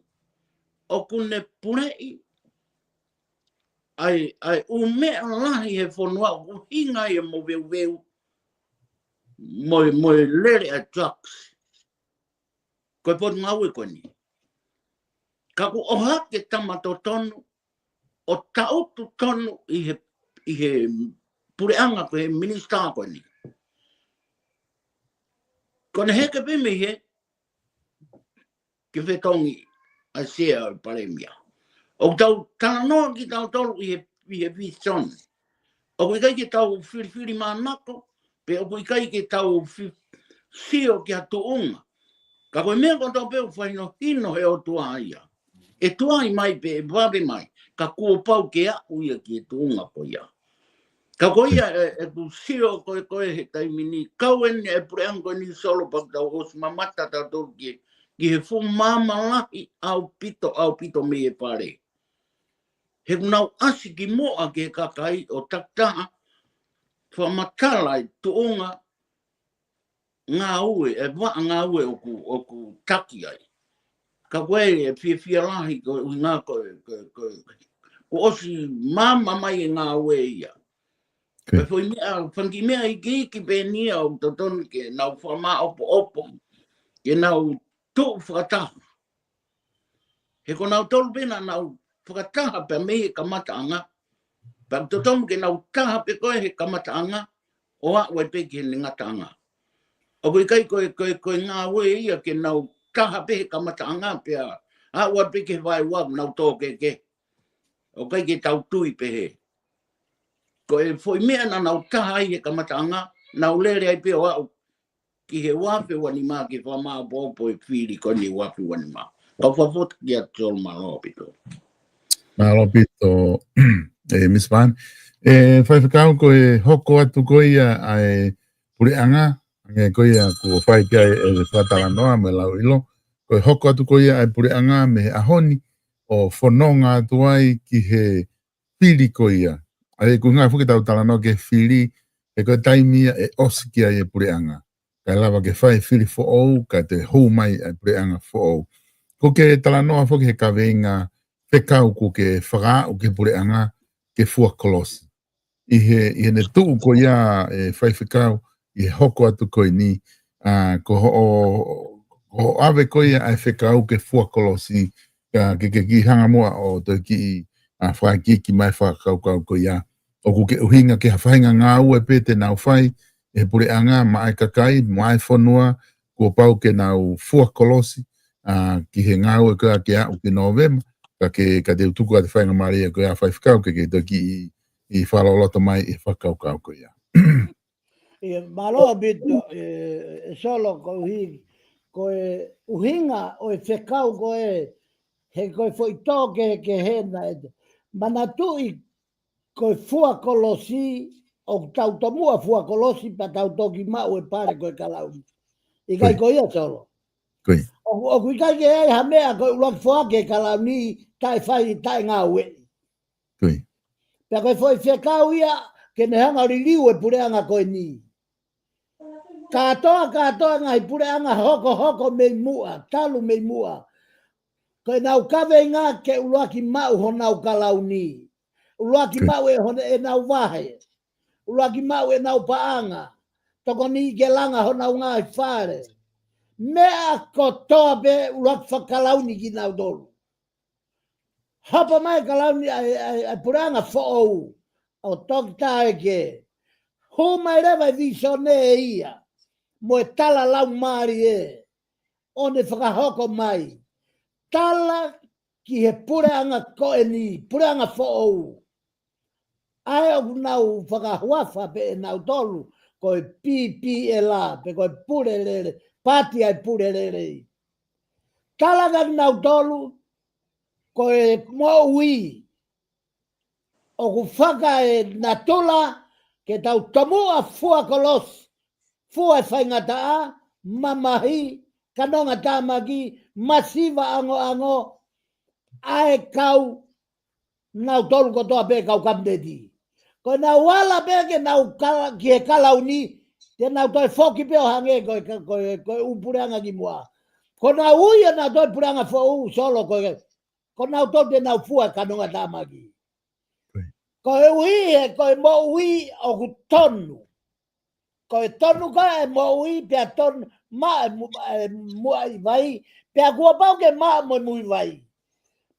ʻoku ne puleʻi ʻa e, ʻa e ʻū meʻa lahi he fonua ʻoku ʻuhinga ai e moveuveu mo e, mo e lele ʻa e drugs. Ko e potungāue ko eni. Ka kuo ʻohake tama totonu ʻo taʻutu tonu ʻi he, ʻi he puleʻanga ko e minisitā ko eni. Ko ʻene heke pē mei he ke fetongi ʻa e sea ʻo e palēmia. ʻOku tau talanoa kitautolu ʻi he, ʻi he visone. ʻOku ʻikai ke tau filifili mānako, pe ʻoku ʻikai ke tau fi-, sio ki ha tuʻunga. Ka ko e meʻa kotoa pē ʻoku fakahinohino he ʻOtua ia. ʻE tuai mai pe ʻe vave mai, ka kuo pau ke aʻu ia ki he tuʻunga ko ia. Ka ko ia ʻe, ʻeku sio ko e, ko e he taimi ni, kau eni e puleʻanga ko eni Solo pea tau ʻosi mamata tautolu ki, ki he fuʻu maama lahi ʻaupito, ʻaupito mei he fale. He kuo nau ʻasi ki muʻa ki he kakai ʻo takitaha fakamatala e tuʻunga ngāue, e vaʻa ngāue ʻoku, ʻoku taki ai. Ka ko e fiefia lahi ko e ʻuhinga ko e, ko e, ko e, kuo ʻosi maama mai e ngāue ia. Ko e foʻi meʻa, fanga kiʻi meʻa ikiiki pē eni ia ʻoku totonu ke nau fakamāʻopoʻopo, ke nau tuʻu fakataha. He ko nautolu pē naʻa nau fakataha pē mei he kamataʻanga. Pea totonu ke nau taha pē ko e he kamataʻanga, ʻo aʻu ai pē ki he ngataʻanga. ʻOku ʻikai ko e, ko e, ko e ngāue ia ke nau taha pē he kamataʻanga pea aʻu ai pē ki he vaeua nau tō kehekehe. ʻOku ʻikai ke tau tui pehē. Ko e foʻi meʻa naʻa nau taha ai he kamataʻanga, nau lele ai pē ʻo aʻu ki he ua afe ua nima ke fakamāʻopoʻopo e fili ko eni ua afe ua nima. Kau fakafoki atu Solo, mālō ʻaupito. Mālō ʻaupito, ʻe Miss Pan. ʻE Faifekau, ko e hoko atu ko ia ʻa e puleʻanga, hangē ko ia kuo fai ki ai e fakatalanoa mo e lauʻilo. Ko e hoko atu ko ia ʻa e puleʻanga mei he ʻaho ni ʻo fononga atu ai ki he fili ko ia. ʻA ia ko e ʻuhinga foki ʻetau talanoa ki he fili, he ko e taimi ia ʻe ʻosi ki ai e puleʻanga. Kae lava ke fai fili foʻou, kae toe hū mai ʻa e puleʻanga foʻou. Ko e talanoa foki he kaveinga fekau kuo ke fakaaʻu ki he puleʻanga ke fua kolosi. ʻI he, ʻi heʻene tuʻu ko ia ʻe Faifekau, ʻi he hoko atu ko eni, ʻa, ko hoʻo, ko hoʻo ʻave ko ia ʻa e fekau ke fua kolosi, ka ke, ke kiʻi hanga muʻa ʻo toe kiʻi, ʻa, fakaikiiki mai fakakaukau ko ia. ʻOku ke ʻuhinga ki ha faʻahinga ngāue pē te nau fai ʻe he puleʻanga maʻa e kakai, maʻa e fonua, kuo pau ke nau fua kolosi, ʻa, ki he ngāue ko ia ke aʻu ki Nōvema, ka ke, ka te u tuku atu e faingamālie ko ia Faifekau ke, ke toe kiʻi, ʻi fakaloloto mai e fakakaukau ko ia. ʻIa, mālō ʻaupito, ʻe, ʻe Solo, koeʻuhi, ko e ʻuhinga ʻo e fekau ko e, he ko e foʻi tō kehekehe naʻe, manatuʻi ko e fua kolosi, ʻoku tau tomuʻa fua kolosi pea tau toki maʻu e pale ko e kalauni. ʻIkai ko ia, Solo? Ko ia. ʻOku, ʻoku ʻikai ke ʻi ai ha meʻa ko e ʻuluaki foaki e kalauni taʻe fai, taʻe ngāueʻi. Ko ia. Pea ko e foʻi fekau ia ke ne hanga ʻo liliu e puleʻanga ko eni. Kātoa, kātoa ngaahi puleʻanga hokohoko mei muʻa, talu mei muʻa. Ko ʻenau kaveinga ke ʻuluaki maʻu honau kalauni. ʻUluaki maʻu ʻe hon-, ʻenau vahe. ʻUluaki maʻu ʻenau paʻanga. Tokoni ke langa honau ngaahi fale. Meʻa kotoa pē ʻuluaki fakakalauni kinautolu. Hapa mai kalauni ʻa e, ʻa e, ʻa e puleʻanga foʻou. ʻO Toketā Eke. Hū mai leva e visone ia. Mo e tala laumālie. ʻO ne fakahoko mai. Tala ki he puleʻanga ko eni, puleʻanga foʻou. ʻA ē ʻoku nau fakahuafa pē ʻe nautolu, ko e P P L, pe ko e pule lele, pati ʻa e pule lele. Tala kia nautolu, ko e moʻui, ʻoku fakaenatula ke tau tomuʻa fua kolosi, fua e faingataʻa, mamahi, kanonga tāmaki, masiva ʻangoʻango, ʻa e kau nautolu kotoa pē kau kapineti. Ko ʻenau ala pē ke nau kala-, ki he kalauni, te nau toe foki pē ʻo hangē ko e, ko e, ko e ʻū puleʻanga kimuʻa. Ko ʻenau ui ʻenau toe puleʻanga foʻou Solo ko e, ko nautolu te nau fua e kanonga tāmaki. Ko ia. Koeʻuhi he ko e moʻui ʻoku tonu. Ko e tonu ka e moʻui pea tonu maʻa e mu-, e muʻa ʻi vai, pea kuo pau ke maʻa mo e muivai.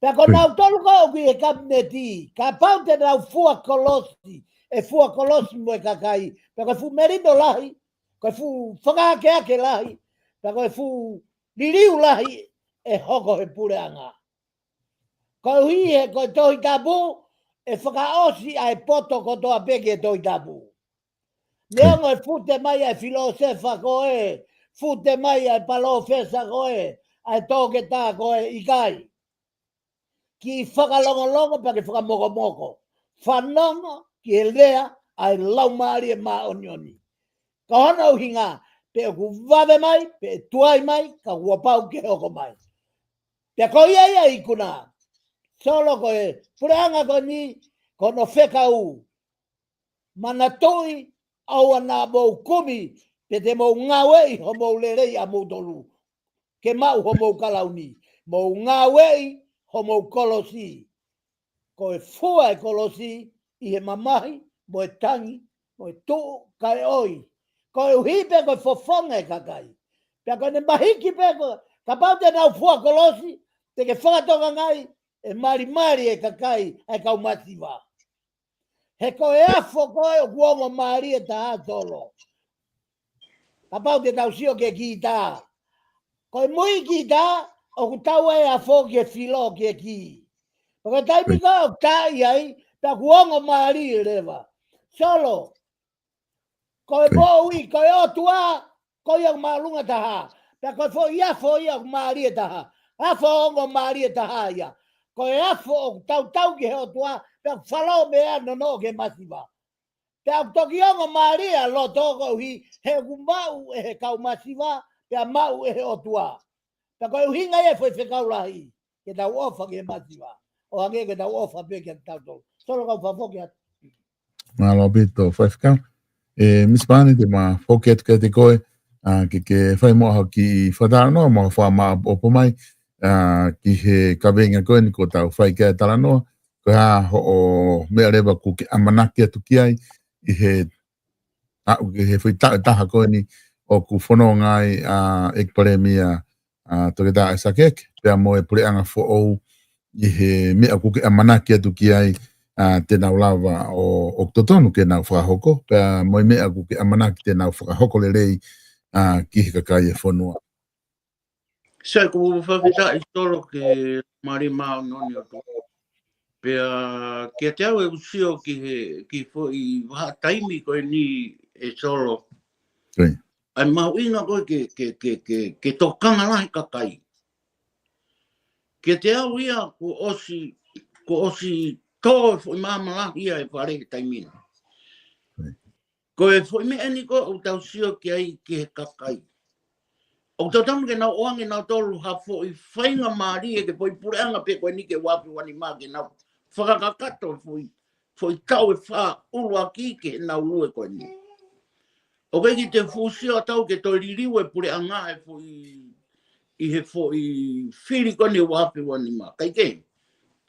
Pea ko nautolu ko ē ʻoku ʻi he kapineti, kapau te nau fua kolosi, ʻe fua kolosi mo e kakai, pea ko e fuʻu melino lahi, ko e fuʻu fakaakeake lahi, pea ko e fuʻu liliu lahi ʻe hoko he puleʻanga. Koeʻuhi he ko e Tohi Tapu, ʻe fakaʻosi ʻa e poto kotoa pē ki he Tohi Tapu. Neongo e fute mai ʻa e filōsefa ko ē, fute mai ʻa e palōfesa ko ē, ʻa e toketā ko ē, ʻikai. Kiʻi fakalongolongo pea ke fakamokomoko. Fanongo ki he lea ʻa e Laumālie Māʻoniʻoni. Ko hono ʻuhinga, pe ʻoku vave mai, pe ʻe tuai mai, ka kuo pau ke hoko mai. Pea ko ia ia ikuna. Solo ko e, puleʻanga ko eni, ko hono fekau. Manatuʻi, ʻoua naʻa mou kumi, pe te mou ngāueʻi homou lelei ʻamoutolu ke maʻu homou kalauni. Mou ngāueʻi homou kolosi. Ko e fua e kolosi ʻi he mamahi, mo e tangi, mo e tuʻu, kae ʻoi. Koeʻuhi pē ko e fofonga e kakai. Pea ko ʻene mahiki pē ko, kapau te nau fua kolosi, te ke fakatokangaʻi, ʻe malimali e kakai, ʻa e kau masiva. He ko e afo ko ē ʻoku ongo mālie taha Solo. Kapau te tau sio ki he kītā. Ko e mui kītā, ʻoku tau e afo ki he filo ki he kī. Ko e taimi ko ē ʻoku tā ʻi ai, pea ʻoku ongo mālie leva. Solo, ko e moʻui, ko e ʻOtua, ko ia ʻoku māʻolunga taha. Pea ko e foʻi afo ia ʻoku mālie taha. Afo ongo mālie taha ia. Ko e afo ʻoku tautau ki he ʻOtua, pea ʻoku falo meʻa nonoʻo ki he masiva. Pea ʻoku toki ongo mālie ʻa loto koeʻuhi, he ʻoku maʻu ʻe he kau masiva, pea maʻu ʻe he ʻOtua. Pea ko e ʻuhinga ia e foʻi fekau lahi, ke tau ʻofa ki he masiva. ʻO hangē ke tau ʻofa pē kia tautolu. Solo kau fafoki atu. Mālō ʻaupito, faifekau. ʻE, Misi Pane, te ma foki atu kiate koe, ʻa, ke, ke fai mo ha kiʻi fakatalanoa, mo ha fakamāʻopoʻopo mai, ʻa, ki he kaveinga ko eni kuo tau fai ki ai e talanoa, ko e hā hoʻo meʻa leva ʻoku ke ʻamanaki atu ki ai, ʻi he, ʻa, ʻi he foʻi taʻu ʻe taha ko eni ʻoku fononga ai, ʻa, ʻEiki Palēmia, ʻa, Toketā ʻAisake Eke, pea mo e puleʻanga foʻou ʻi he meʻa ʻoku ke ʻamanaki atu ki ai, ʻa, te nau lava ʻo, ʻoku totonu ke nau fakahoko, pea mo e meʻa ʻoku ke ʻamanaki te nau fakahoko lelei, ʻa, ki he kakai e fonua. Sai, ʻoku ou fakafetaʻi Solo ki he Laumālie Māʻoniʻoni ʻo e ʻOtua. Pea kiate au ʻeku sio ki he, ki he foʻi vahaʻa taimi ko eni ʻe Solo. Sai. ʻA e mahuʻinga ko ē ke, ke, ke, ke, ke tokanga lahi kakai. Kiate au ia, kuo ʻosi, kuo ʻosi tō e foʻi maama lahi ia e fale he taimi ni. Sai. Ko e foʻi meʻa eni ko ē ʻoku tau sio ki ai ki he kakai. ʻOku totonu ke nau ʻoange nautolu ha foʻi faingamālie ki he foʻi puleʻanga pē ko eni ki he uaafe uanima ke nau fakakakato e foʻi, foʻi taʻu ʻe fā ʻuluaki ki heʻenau lue ko eni. ʻOku ʻikai ke te fuʻu sio ʻa tautolu ke toe liliu e puleʻanga he foʻi, ʻi he foʻi fili ko eni uaafe uanima. ʻIkai ke,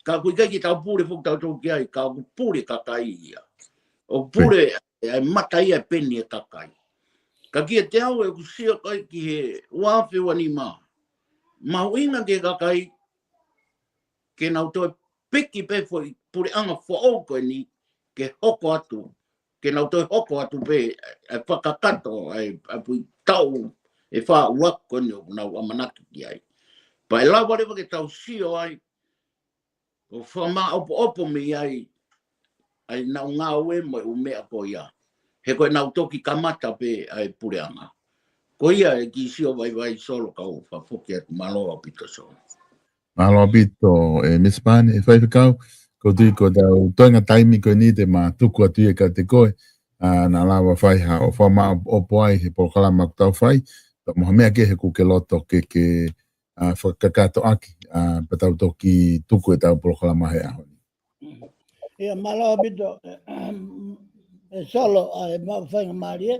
ka ʻoku ʻikai ke tau pule foki tautolu ki ai, ka ʻoku pule kakai ia. ʻOku pule ʻa e mata ia ʻe peni e kakai. Ka kiate au ʻeku sio ko ē ki he uaafe uanima. Mahuʻinga ki he kakai, ke nau toe piki pē foʻi puleʻanga foʻou ko eni, ke hoko atu, ke nau toe hoko atu pē, ʻa e fakakakato, ʻa e, ʻa e foʻi taʻu ʻe fā ʻuluaki ko eni ʻoku nau ʻamanaki ki ai. Pea ʻe lava leva ke tau sio ai, ʻo fakamāʻopoʻopo mei ai, ʻa ʻenau ngāue mo e ʻū meʻa ko ia. He ko ʻenau toki kamata pē ʻa e puleʻanga. Ko ia e kiʻi sio vaivai Solo kau fakafoki atu, mālō ʻaupito Solo. Mālō ʻaupito, ʻe Misi Pane, ʻe faifekau, ʻoku ou tui ko ʻetau toenga taimi ko eni te ma tuku atu ia kiate koe, ʻa, naʻa lava fai ha ʻofa maʻopoʻopo ai he polokalama ʻoku tau fai, ka mo ha meʻa kehe ʻoku ke loto ke, ke, ʻa, fakakakato ʻaki, ʻa, pea tau toki tuku ʻetau polokalama he ʻaho ni. ʻIa, mālō ʻaupito, ʻe Solo, ʻa, ʻe maʻu faingamālie,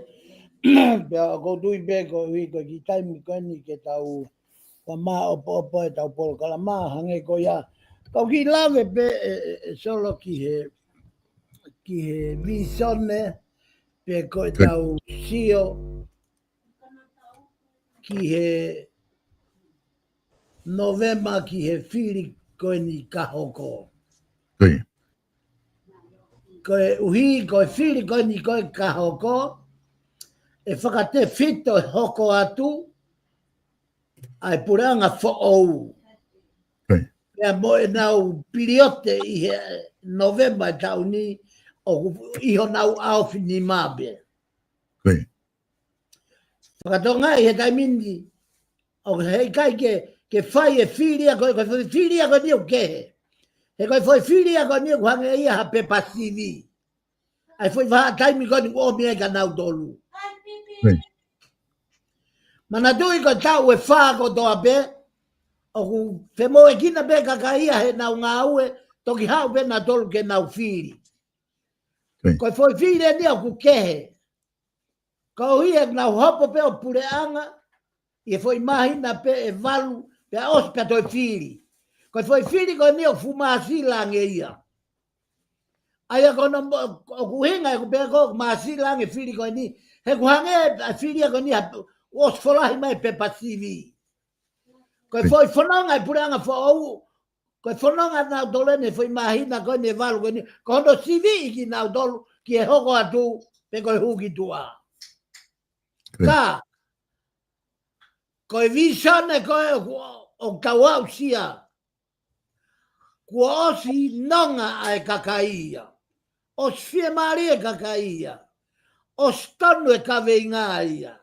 pea ʻoku ou tui pē koeʻuhi ko e kiʻi taimi ko eni ke tau fakamāʻopoʻopo ʻetau polokalama, hangē ko ia. Kau kiʻi lave pē ʻe, ʻe, ʻe Solo ki he, ki he visone, pe ko ʻetau sio ki he Novema ki he fili ko eni ka hoko. Koeʻuhi ko e fili ko eni ko ē ka hoko, ʻe fakatefito e hoko atu ʻa e puleʻanga foʻou. Pea mo ʻenau piliote ʻi he November e taʻu ni, ʻoku ʻi honau ʻaofinima pē. Fakatokangaʻi he taimi ni, ʻoku heʻikai ke, ke fai e fili ia ko ē, ko e fili ia ko eni ʻoku kehe. He ko e foʻi fili ia ko eni ʻoku hangē ia ha pepa sivi. ʻA e foʻi vahaʻa taimi ko eni ʻoku ʻomi ai kia nautolu. Manatuʻi ko e taʻu ʻe fā kotoa pē, ʻoku femoʻuekina pē kakai ia heʻenau ngāue, toki haʻu pē nautolu ke nau fili. Ko e foʻi fili eni ʻoku kehe. Koeʻuhi ʻenau hopo pē ʻo puleʻanga, ʻi he foʻi māhina pē ʻe valu, pea ʻosi pea toe fili. Ko e foʻi fili ko eni ʻoku fuʻu māsila ange ia. ʻA ia ko hono mo-, ʻoku ʻuhinga ʻeku pehē ko e māsila ange fili ko eni, he ʻoku hangē ʻa e fili ia ko eni ha, ʻosi folahi mai pepa sivi. Ko e foʻi fononga e puleʻanga foʻou, ko e fononga nautolu eni foʻi māhina ko eni ʻe valu ko eni, ko hono siviʻi kinautolu ki he hoko atu, pe ko e hū ki tuʻa. Ka, ko e visone ko ē ʻoku, ʻoku tau aʻusia, kuo ʻosi nonga ʻa e kakai ia. ʻOsi fiemālie e kakai ia. ʻOsi tonu e kaveinga ia.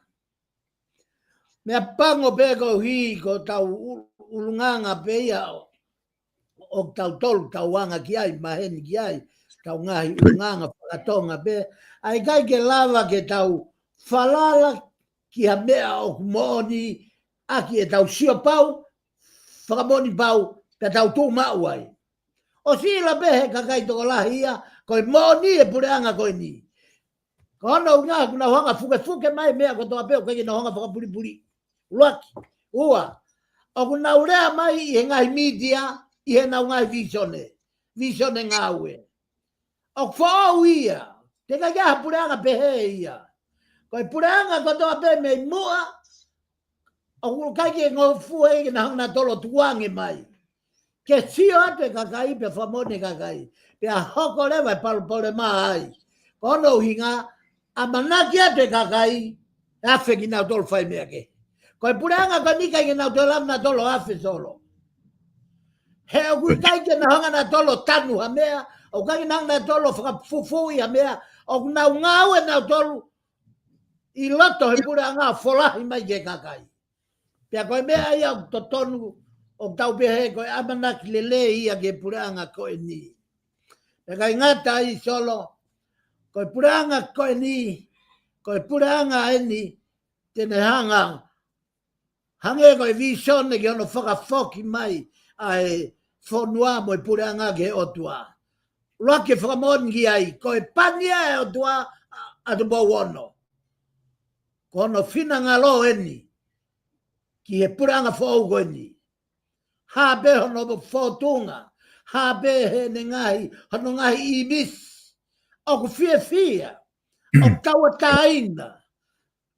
Meʻapango pē koeʻuhi ko ʻetau ʻu-, ʻulungaanga pē ia ʻo, ʻo tautolu tau anga ki ai, maheni ki ai, ʻetau ngaahi ʻulungaanga fakatonga pē. ʻA ia ʻikai ke lava ke tau falala ki ha meʻa ʻoku moʻoni ʻaki ʻetau sio pau, fakamoʻoni pau, pea tau tuʻu maʻu ai. ʻOsi ʻilo pē he kakai tokolahi ia, ko e moʻoni e puleʻanga ko eni. Ko hono ʻuhinga ʻoku nau hanga fukefuke mai meʻa kotoa pē ʻoku ʻikai ke nau hanga fakapulipuli. ʻUluaki. Ua. ʻOku nau lea mai ʻi he ngaahi mītia, ʻi heʻenau ngaahi visone. Visone ngāue. ʻOku foʻou ia. Teʻeki ai ke ʻi ai ha puleʻanga pehē ia. Ko e puleʻanga kotoa pē mei muʻa, ʻoku ʻikai ke ngofua ia ke na hanga nautolu ʻo tukuange mai. Ke sio atu e kakai pea fakamoʻoni e kakai. Pea hoko leva e palopalema ai. Ko hono ʻuhinga, ʻamanaki atu e kakai, ʻe afe kinautolu fai meʻa kehe. Ko e puleʻanga ko eni ʻikai ke nau toe lava nautolu ʻo afe Solo. He ʻoku ʻikai ke na hanga nautolu ʻo tanu ha meʻa, ʻoku ʻikai ke na hanga nautolu ʻo fakafufuuʻi ha meʻa, ʻoku nau ngāue nautolu ʻi loto he puleʻanga ʻo folahi mai ki he kakai. Pea ko e meʻa ia ʻoku totonu ʻoku tau pehē ko e ʻamanaki lelei ia ki he puleʻanga ko eni. Pea ʻikai ngata ai Solo, ko e puleʻanga ko eni, ko e puleʻanga eni, te ne hanga, hangē ko e visone ki hono fakafoki mai ʻa e fonua mo e puleʻanga ki he ʻOtua. ʻUluaki e fakamoʻoni ki ai, ko e pani ʻa e ʻOtua ʻa, ʻa Tupou Ono. Ko hono finangalo eni, ki he puleʻanga foʻou ko eni. Hā pē hono fōtunga, hā pē heʻene ngaahi, hono ngaahi ʻīmisi. ʻOku fiefia, ʻoku tauʻatāina,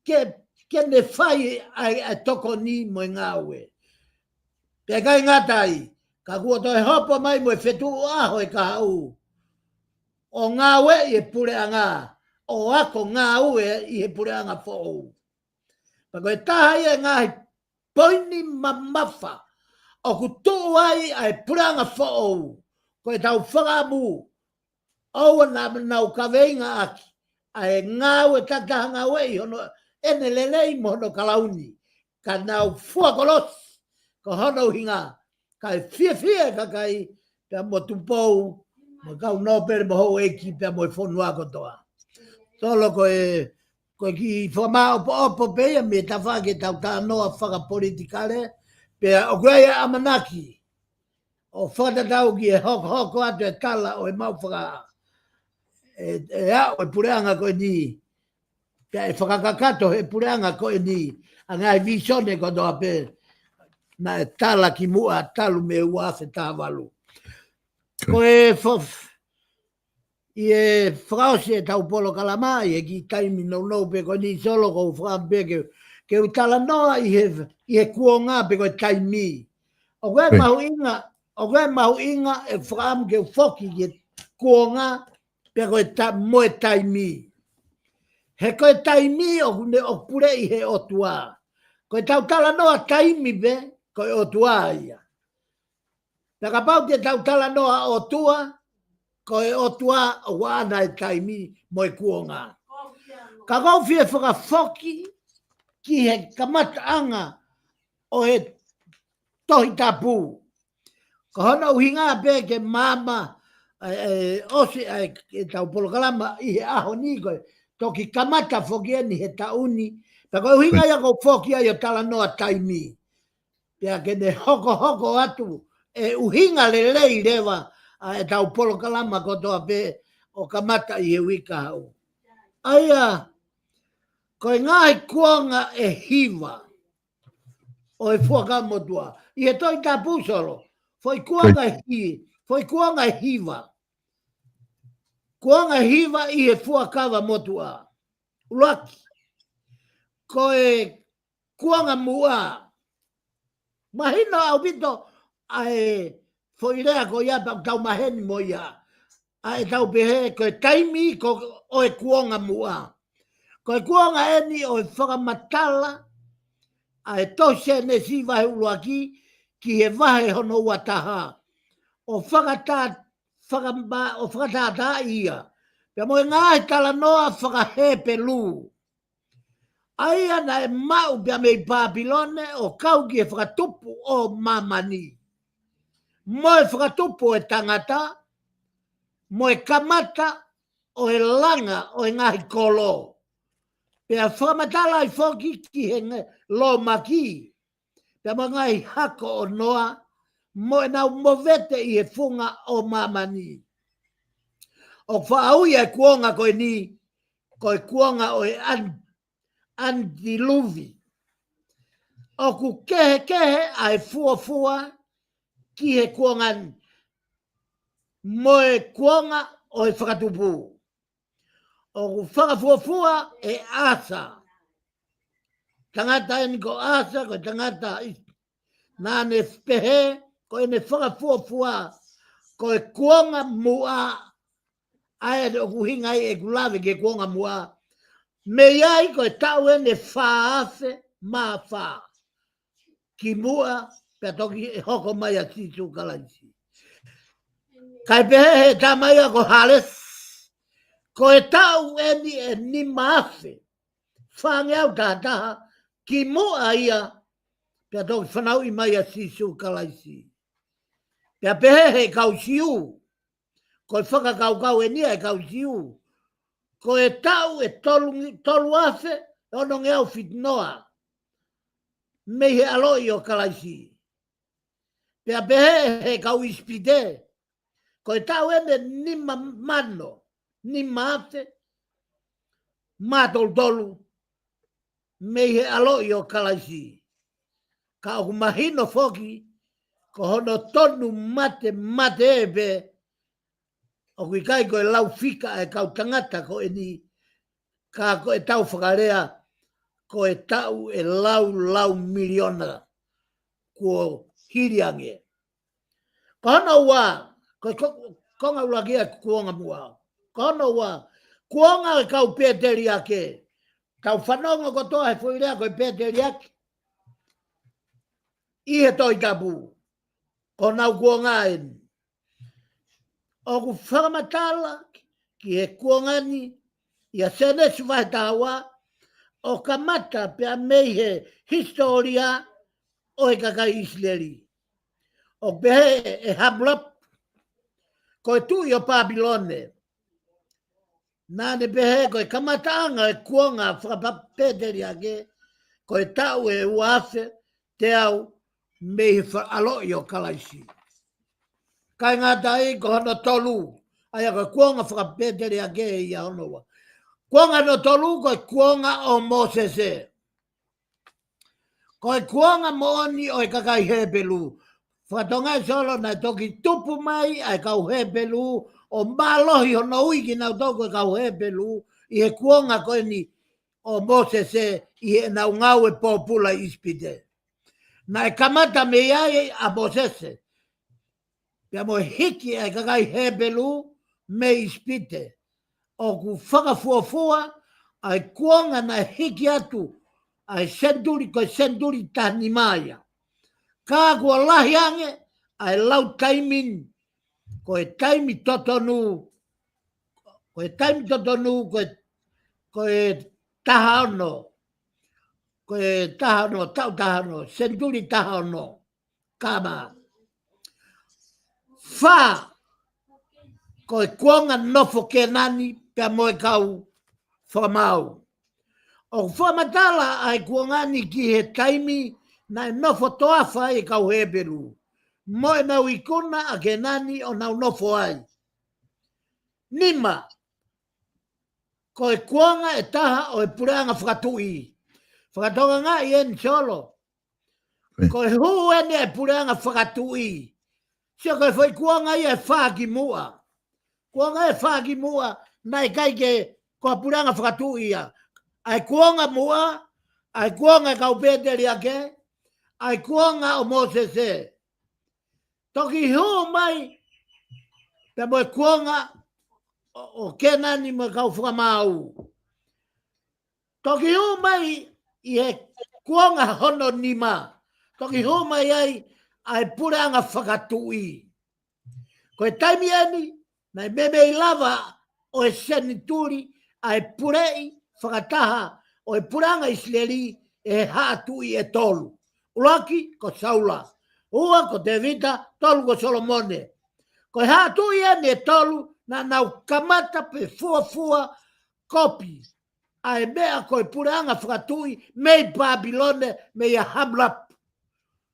ke, ke ne fai ʻa e, ʻa e tokoni mo e ngāue. Pea ʻikai ngata ai, ka kuo toe hopo mai mo e fetuʻu ʻaho ʻe kahaʻu ʻo ngāueʻi e puleʻanga, ʻo ako ngāue ʻi he puleʻanga foʻou. Pea ko e taha ia e ngaahi poini mamafa ʻoku tuʻu ai ʻa e puleʻanga foʻou, ko ʻetau fakaʻamu, ʻoua naʻa nau kaveinga ʻaki ʻa e ngāue takitaha ngāue ʻi hono ʻene lelei mo hono kalauni, ka nau fua kolosi, ko hono ʻuhinga, kae fiefia e kakai, pea mo Tupou, mo e kau nōpele mo houʻeiki, pea mo e fonua kotoa. Solo ko e, ko e kiʻi fakamāʻopoʻopo pē ia mei he tafaʻaki ʻetau talanoa fakapolitikale, pea ʻoku ʻi ai e ʻamanaki ʻo fakatatau ki he hokohoko atu e tala ʻo e maʻu faka-, ʻe, ʻe aʻu e puleʻanga ko eni, pea ʻe fakakakato he puleʻanga ko eni, ʻa e ngaahi visone kotoa pē, naʻe tala ki muʻa talu mei he ua afe taha valu. Ko e fof-, ʻi he fakaʻosi ʻetau polokalama, ʻi he kiʻi taimi nounou pē ko eni Solo ʻoku ou fakaʻamu pē ke, ke u talanoa ʻi he, ʻi he kuonga pe ko e taimi. ʻOku ʻi ai e mahuʻinga, ʻoku ʻi ai e mahuʻinga ʻeku fakaʻamu ke u foki ki he kuonga, pea ko e ta-, mo e taimi. He ko e taimi ʻoku ne ʻoku puleʻi he ʻOtua. Ko ʻetau talanoa taimi pē, ko e ʻOtua ia. Pea kapau te tau talanoa ʻOtua, ko e ʻOtua ʻoku ʻaʻana e taimi mo e kuonga. Ka ʻoku ou fie fakafoki ki he kamataʻanga ʻo e Tohi Tapu. Ko hono ʻuhinga pē ke maama, ʻe, ʻe, ʻosi ʻa e, ʻetau polokalama ʻi he ʻaho ni ko e toki kamata foki eni he taʻu ni. Pea ko e ʻuhinga ia ʻoku ou foki ai ʻo talanoa taimi. Pea ke ne hokohoko atu e ʻuhinga lelei leva ʻa ʻetau polokalama kotoa pē ʻo kamata ʻi he uike kahaʻu. ʻA ia, ko e ngaahi kuonga ʻe hiva ʻo e Fuakava Motuʻa. ʻI he Tohi Tapu, Solo, foʻi kuonga ʻe hi-, foʻi kuonga ʻe hiva. Kuonga ʻe hiva ʻi he Fuakava Motuʻa. ʻUluaki, ko e kuonga muʻa. Mahino ʻaupito ʻa e foʻi lea ko ia pea tau maheni mo ia. ʻA ʻetau pehē ko e taimi ko ʻo e kuonga muʻa. Ko e kuonga eni ʻo e fakamatala ʻa e tohi Sēnesi vahe ʻuluaki ki he vahe hono ua taha. ʻO fakata-, fakama-, ʻo fakatātā ia. Pea mo e ngaahi talanoa faka-Hepelū. ʻA ia naʻe maʻu pea mei Pāpilone ʻo kau ki he fakatupu ʻo māmani. Mo e fakatupu ʻo e tangata, mo e kamata ʻo e langa ʻo e ngaahi kolo. Pea fakamatala ai foki ki he nge-, lōmaki. Pea mo e ngaahi hako ʻo Noa, mo ʻenau movete ʻi he funga ʻo māmani. ʻOku faʻa ui ʻa e kuonga ko eni, ko e kuonga ʻo e an-, anitiluvi. ʻOku kehekehe ʻa e fuofua ki he kuonga ni, mo e kuonga ʻo e fakatupu. ʻOku fakafuofua ʻe ʻAsa. Tangata eni ko ʻAsa, ko e tangata ʻi-, naʻa ne pehē, ko ʻene fakafuofua, ko e kuonga muʻa, ʻa ia ʻoku ʻuhinga ai ʻeku lave ki he kuonga muʻa. Mei ai ko e taʻu eni ʻe fā afe mā fā. Ki muʻa, pea toki ʻe hoko mai ʻa Sīsū Kalaisi. Kae pehē he tama ia ko Halesi, ko e taʻu eni ʻe nima afe fāngeau taha taha, ki muʻa ia, pea toki fanauʻi mai ʻa Sīsū Kalaisi. Pea pehē he kau Siu, ko e fakakaukau eni ʻa e kau Siu, ko e taʻu ʻe tolu, tolu afe, onongeau fitu noa, mei he ʻaloʻi ʻo Kalaisi. Pea pehē he kau ʻIsipite, ko e taʻu eni ʻe nima mano, nima afe, mā tolu tolu, mei he ʻaloʻi ʻo Kalaisi. Ka ʻoku mahino foki, ko hono tonu mate, mate pē, ʻoku ʻikai ko e lau fika ʻa e kau tangata ko eni, ka ko ʻetau fakalea, ko e taʻu ʻe lau, lau miliona kuo hili ange. Ko hono ua, ko, ko, konga ʻuluaki ʻa e kuonga muʻa. Ko hono ua, kuonga ʻo e kau pēteliake. Tau fanongo kotoa he foʻi lea ko e pēteliake ʻi he Tohi Tapu. Ko honau kuonga eni. ʻOku fakamatala ki he kuonga ni ʻia Sēnesi vahe taha ua, ʻo kamata pea mei he hisitōlia ʻo e kakai ʻIsileli. ʻOku pehē ʻe Hamulapu, ko e tuʻi ʻo Pāpilone, naʻa ne pehē ko e kamataʻanga e kuonga fakapēteliake, ko e taʻu ʻe ua afe teau mei he fa-, ʻaloʻi ʻo Kalaisi. Kae ngata ai ko hono tolu, ʻa ia ko e kuonga fakapēteliake ia hono ua. Kuonga hono tolu ko e kuonga ʻo Mōsese. Ko e kuonga moʻoni ʻo e kakai Hepelū. Fakatonga ē Solo naʻe toki tupu mai ʻa e kau Hepelū ʻo mālohi hono ui kinautolu ko e kau Hepelū ʻi he kuonga ko eni ʻo Mōsese ʻi heʻenau ngāue pōpula ʻi ʻIsipite. Naʻe kamata mei ai ʻa Mōsese. pea mo e hiki ʻa e kakai Hepelū mei ʻIsipite. ʻOku fakafuofua ʻa e kuonga naʻe hiki atu ʻa e senituli, ko e senituli taha nima ia. Ka kuo lahi ange ʻa e lau taimi ni, ko e taimi totonu, ko e taimi totonu, ko e, ko e taha ono, ko e taha ono, taʻu taha ono, senituli taha ono. Kama. Fā, ko e kuonga nofo Kēnani pea mo e kau fakamaau. ʻOku fakamatala ʻa e kuonga ni ki he taimi naʻe nofo toafa ai e kau Hepelū mo ʻenau ikuna ʻa Kēnani ʻo nau nofo ai. Nima, ko e kuonga ʻe taha ʻo e puleʻanga fakatuʻi. Fakatokangaʻi eni Solo. Ko e hū eni e puleʻanga fakatuʻi. Sio, ko e foʻi kuonga ia ʻe fā ki muʻa. Kuonga ʻe fā ki muʻa, naʻe ʻikai ke ko ha puleʻanga fakatuʻi ia. ʻA e kuonga muʻa, ʻa e kuonga e kau pēteliake, ʻa e kuonga ʻo Mōsese. Toki hū mai pea mo e kuonga ʻo, ʻo Kēnani mo e kau fakamaau. Toki hū mai ʻi he kuonga hono nima. Toki hū mai ai ʻa e puleʻanga fakatuʻi. Ko e taimi eni, naʻe meimei lava ʻo e senituli ʻa e puleʻi fakataha ʻo e puleʻanga ʻIsileli ʻe he haʻa tuʻi ʻe tolu. ʻUluaki ko Saula, ua ko Tēvita, tolu ko Solomone. Ko e haʻa tuʻi eni ʻe tolu naʻa nau kamata pe fuofua kopi ʻa e meʻa ko e puleʻanga fakatuʻi mei Pāpilone, meia Hammurabi.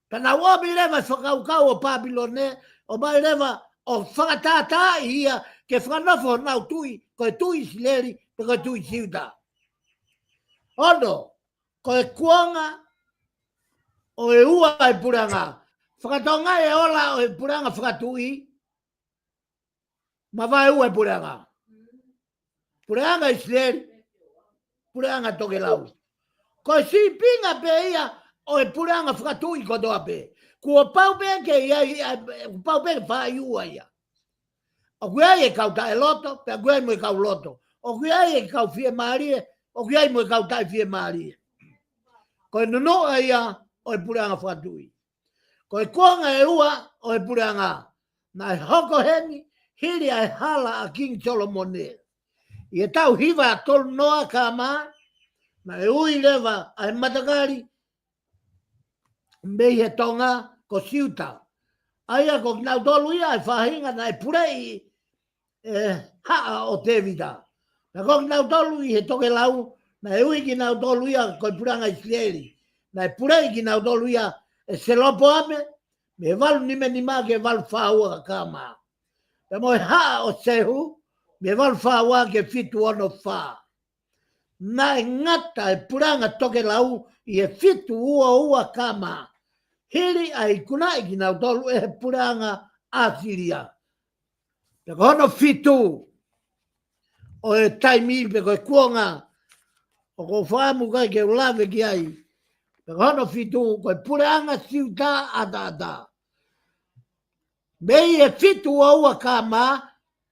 Pea nau ʻomi leva e fakakaukau ʻo Pāpilone, ʻomai leva ʻo fakatātaaʻi ia ke fakanofo honau tuʻi, ko e tuʻi ʻIsileli, pe ko e tuʻi Siuta. Ono, ko e kuonga ʻo e ua e puleʻanga. Fakatokangaʻi e ola ʻo e puleʻanga fakatuʻi, mavae ua e puleʻanga. Puleʻanga ʻIsileli, puleʻanga tokelau. Ko e sīpinga pē ia ʻo e puleʻanga fakatuʻi kotoa pē. Kuo pau pē ke ʻi ai, ʻa, kuo pau pē ke faʻa ʻi ua ia. ʻOku ʻi ai e kau taʻeloto, pea ʻoku ʻi ai mo e kau loto. ʻOku ʻi ai e kau fiemālie, ʻoku ʻi ai mo e kau taʻefiemālie. Ko e nunuʻa ia ʻo e puleʻanga fakatuʻi. Ko e kuonga ʻe ua ʻo e puleʻanga, naʻe hoko heni hili ʻa e hala ʻa Kingi Solomone. ʻI he taʻu hiva tolu noa K.M., naʻe ui leva ʻa e matakali mei he tonga ko Siuta. ʻA ia ko kinautolu ia ʻa e faʻahinga naʻe puleʻi e haʻa ʻo Tēvita. Pea ko kinautolu ʻi he tokelau, naʻe ui kinautolu ia ko e puleʻanga ʻIsileli. Naʻe puleʻi kinautolu ia ʻe Selopoame, mei he valu nima nima ki he valu fā ua K.M. Pea mo e haʻa ʻo Sehu, mei he valu fā ua ki he fitu ono fā. Naʻe ngata e puleʻanga tokelau ʻi he fitu ua ua K.M., hili ʻa e ikunaʻi kinautolu ʻe he puleʻanga ʻAsilia. Pea ko hono fitu ʻo e taimi pe ko e kuonga ʻoku ou fakaʻamu ʻikai ke u lave ki ai. Pea ko hono fitu ko e puleʻanga Siuta ʻataʻatā. Mei he fitu ua ua K.M.,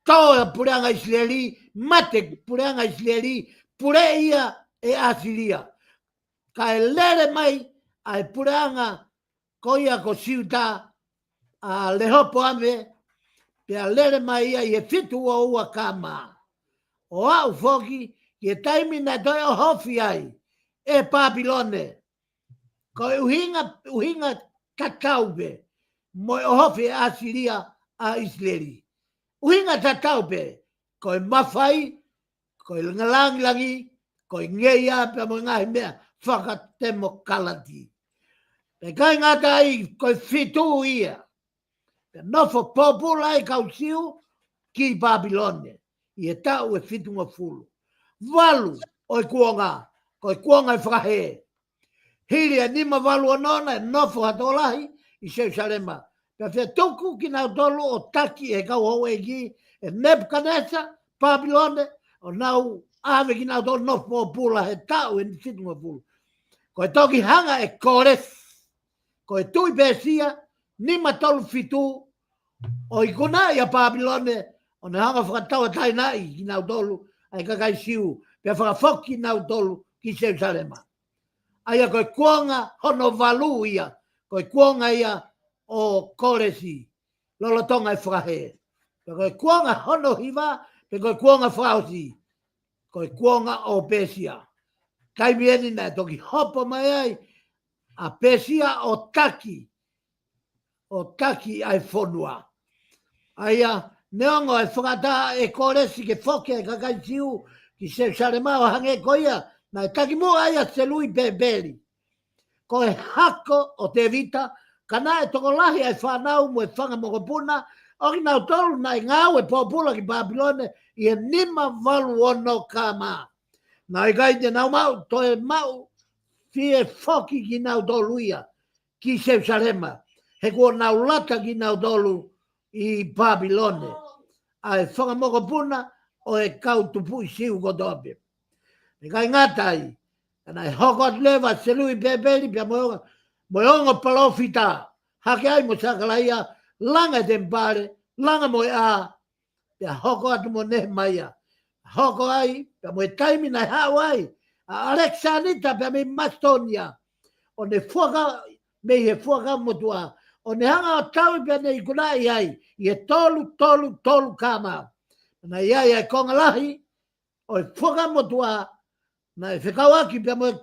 tō e puleʻanga ʻIsileli, mate puleʻanga ʻIsileli, puleʻi ia ʻe ʻAsilia. Kae lele mai ʻa e puleʻanga ko ia ko Siuta ʻa Lehopoame, pea lele mai ia ʻi he fitu ua ua K.M. ʻO aʻu foki ki he taimi naʻe toe ʻohofi ai ʻe Pāpilone. Ko e ʻuhinga, ʻuhinga tatau pē mo e ʻohofi ʻe ʻAsilia ʻa ʻIsileli. ʻUhinga tatau pē, ko e mafai, ko e langilangi, ko e ngeia pea mo e ngaahi meʻa fakatemokalati. Pea ʻikai ngata ai, ko e fitu ia. Pea nofo pōpula ai e kau Siu ki Pāpilone ʻi he taʻu ʻe fitungofulu. Valu ʻo e kuonga, ko e kuonga ʻo e fakahē. Hili ʻa e nima valu ono naʻe nofo ha tokolahi ʻi Selusalema. Pea fetuku kinautolu ʻo taki ʻe he kau houʻeiki ʻe Nepukanesa, Pāpilone, ʻo nau ʻave kinautolu ʻo nofo pōpula he taʻu ʻe fitungofulu. Ko e toki hanga ʻe Kōlesi, ko e tuʻi Pēsia, nima tolu fitu, ʻo ikunaʻi ʻa Pāpilone, ʻo ne hanga ʻo fakatauʻatāinaʻi kinautolu ʻa e kakai Siu, pea fakafoki kinautolu ki Selusalema. ʻA ia ko e kuonga hono valu ia, ko e kuonga ia ʻo Kolesi, lolotonga e fakahē. Pea ko e kuonga hono hiva, pea ko e kuonga fakaʻosi, ko e kuonga ʻo Pēsia. Taimi eni naʻe toki hopo mai ai ʻa Pēsia ʻo taki, ʻo taki ʻa e fonua. ʻA ia, neongo e fakaʻatā ʻe Kolesi ke foki ʻa e kakai Siu ki Selusalema, ʻo hangē ko ia naʻe taki muʻa ai ʻa Selui Pēpeli. Ko e hako ʻo Tēvita, ka naʻe tokolahi ʻa e fānau mo e fanga mokopuna ʻo kinautolu naʻe ngāue pōpula ki Pāpilone ʻi he nima valu ono K.M. Naʻe ʻikai te nau maʻu, toe maʻu fie foki kinautolu ia ki Selusalema, he kuo nau lata kinautolu ʻi Pāpilone ʻa e fanga mokopuna ʻo e kau tupuʻi Siu kotoa pē. ʻIkai ngata ai, ka naʻe hoko atu leva ʻa Selui Pēpeli pea mo e ongo, mo e ongo palōfita, hake ai mo Sakalaia, langa e temipale, langa mo e ʻā, pea hoko atu mo Nehemaia. Hoko ai, pea mo e taimi naʻe haʻu ai ʻa ʻAlekisānita pea mei Masitōnia, ʻo ne fuaka, mei he Fuakava Motuʻa, ʻo ne hanga ʻo tauhi pea ne ikunaʻi ai ʻi he tolu tolu tolu K.M. Naʻe ʻi ai ʻa e konga lahi ʻo e Fuakava Motuʻa, naʻe fekauʻaki pea mo e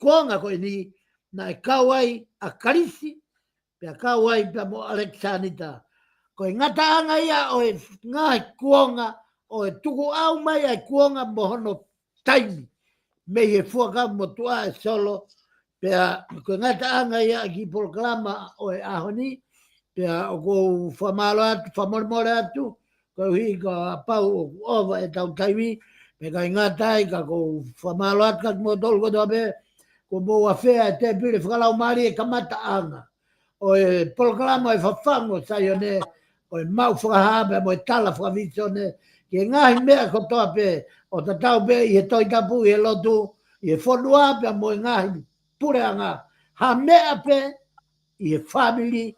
kuonga ko eni, naʻe kau ai ʻa Kalisi, pea kau ai pea mo ʻAlekisānita. Ko e ngataʻanga ia ʻo e ngaahi kuonga ʻo e tukuʻau mai ʻa e kuonga mo hono taimi, mei he Fuakava Motuʻa ʻe Solo. Pea ko e ngataʻanga ia ʻa e kiʻi polokalama ʻo e ʻaho ni, pea ʻoku ou fakamālō atu, fakamolemole atu, koeʻuhi kapau ʻoku ʻova ʻetau taimi, pea ʻikai ngata ai ka ʻoku ou fakamālō atu kiate kimoutolu kotoa pē kuo mou afea e tēpile fakalaumālie kamataʻanga ʻo e polokalama ʻo e Fafangu ʻo Saione, ʻo e maʻu fakahā pea mo e tala fakavīsone ki he ngaahi meʻa kotoa pē, ʻo tatau pē ʻi he Tohi Tapu, ʻi he lotu, ʻi he fonua pea mo e ngaahi puleʻanga, ha meʻa pē ʻi he fāmili,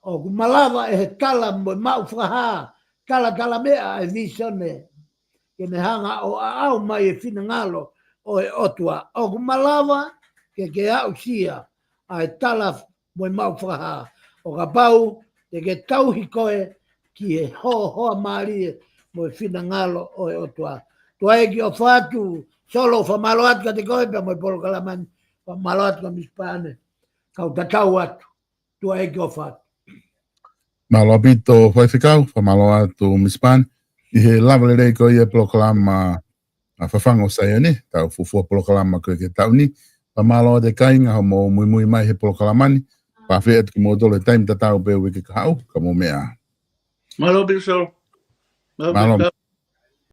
ʻoku malava ʻe he tala mo e maʻu fakahā, talatalameʻa ʻa e vīsone, ke ne hanga ʻo aʻau mai e finangalo ʻo e ʻOtua. ʻOku malava ke ke aʻusia ʻa e tala mo e maʻu fakahā, ʻo kapau te ke tauhi koe ki he hoahoa mālie mo e finangalo ʻo e ʻOtua. Tuʻa ʻEiki, ʻofa atu. Solo, fakamālō atu kiate koe pea mo e polokalama ni. Fakamālō atu kia Misi Pane. Kau tatau atu. Tuʻa ʻEiki, ʻofa atu. Mālō ʻaupito Faifekau, fakamālō atu Misi Pane. ʻI he lava lelei ko ia e polokalama ʻa e Fafangu ʻo Saione, tau fuofua polokalama ko ē ki he taʻu ni. Fakamālō atu e kāinga hoʻomou muimui mai he polokalama ni. Pea ʻofa atu kimoutolu he taimi tatau pē uike kahaʻu, ka mou meʻa ā. Mālō ʻaupito Solo. Mālō. Mālō.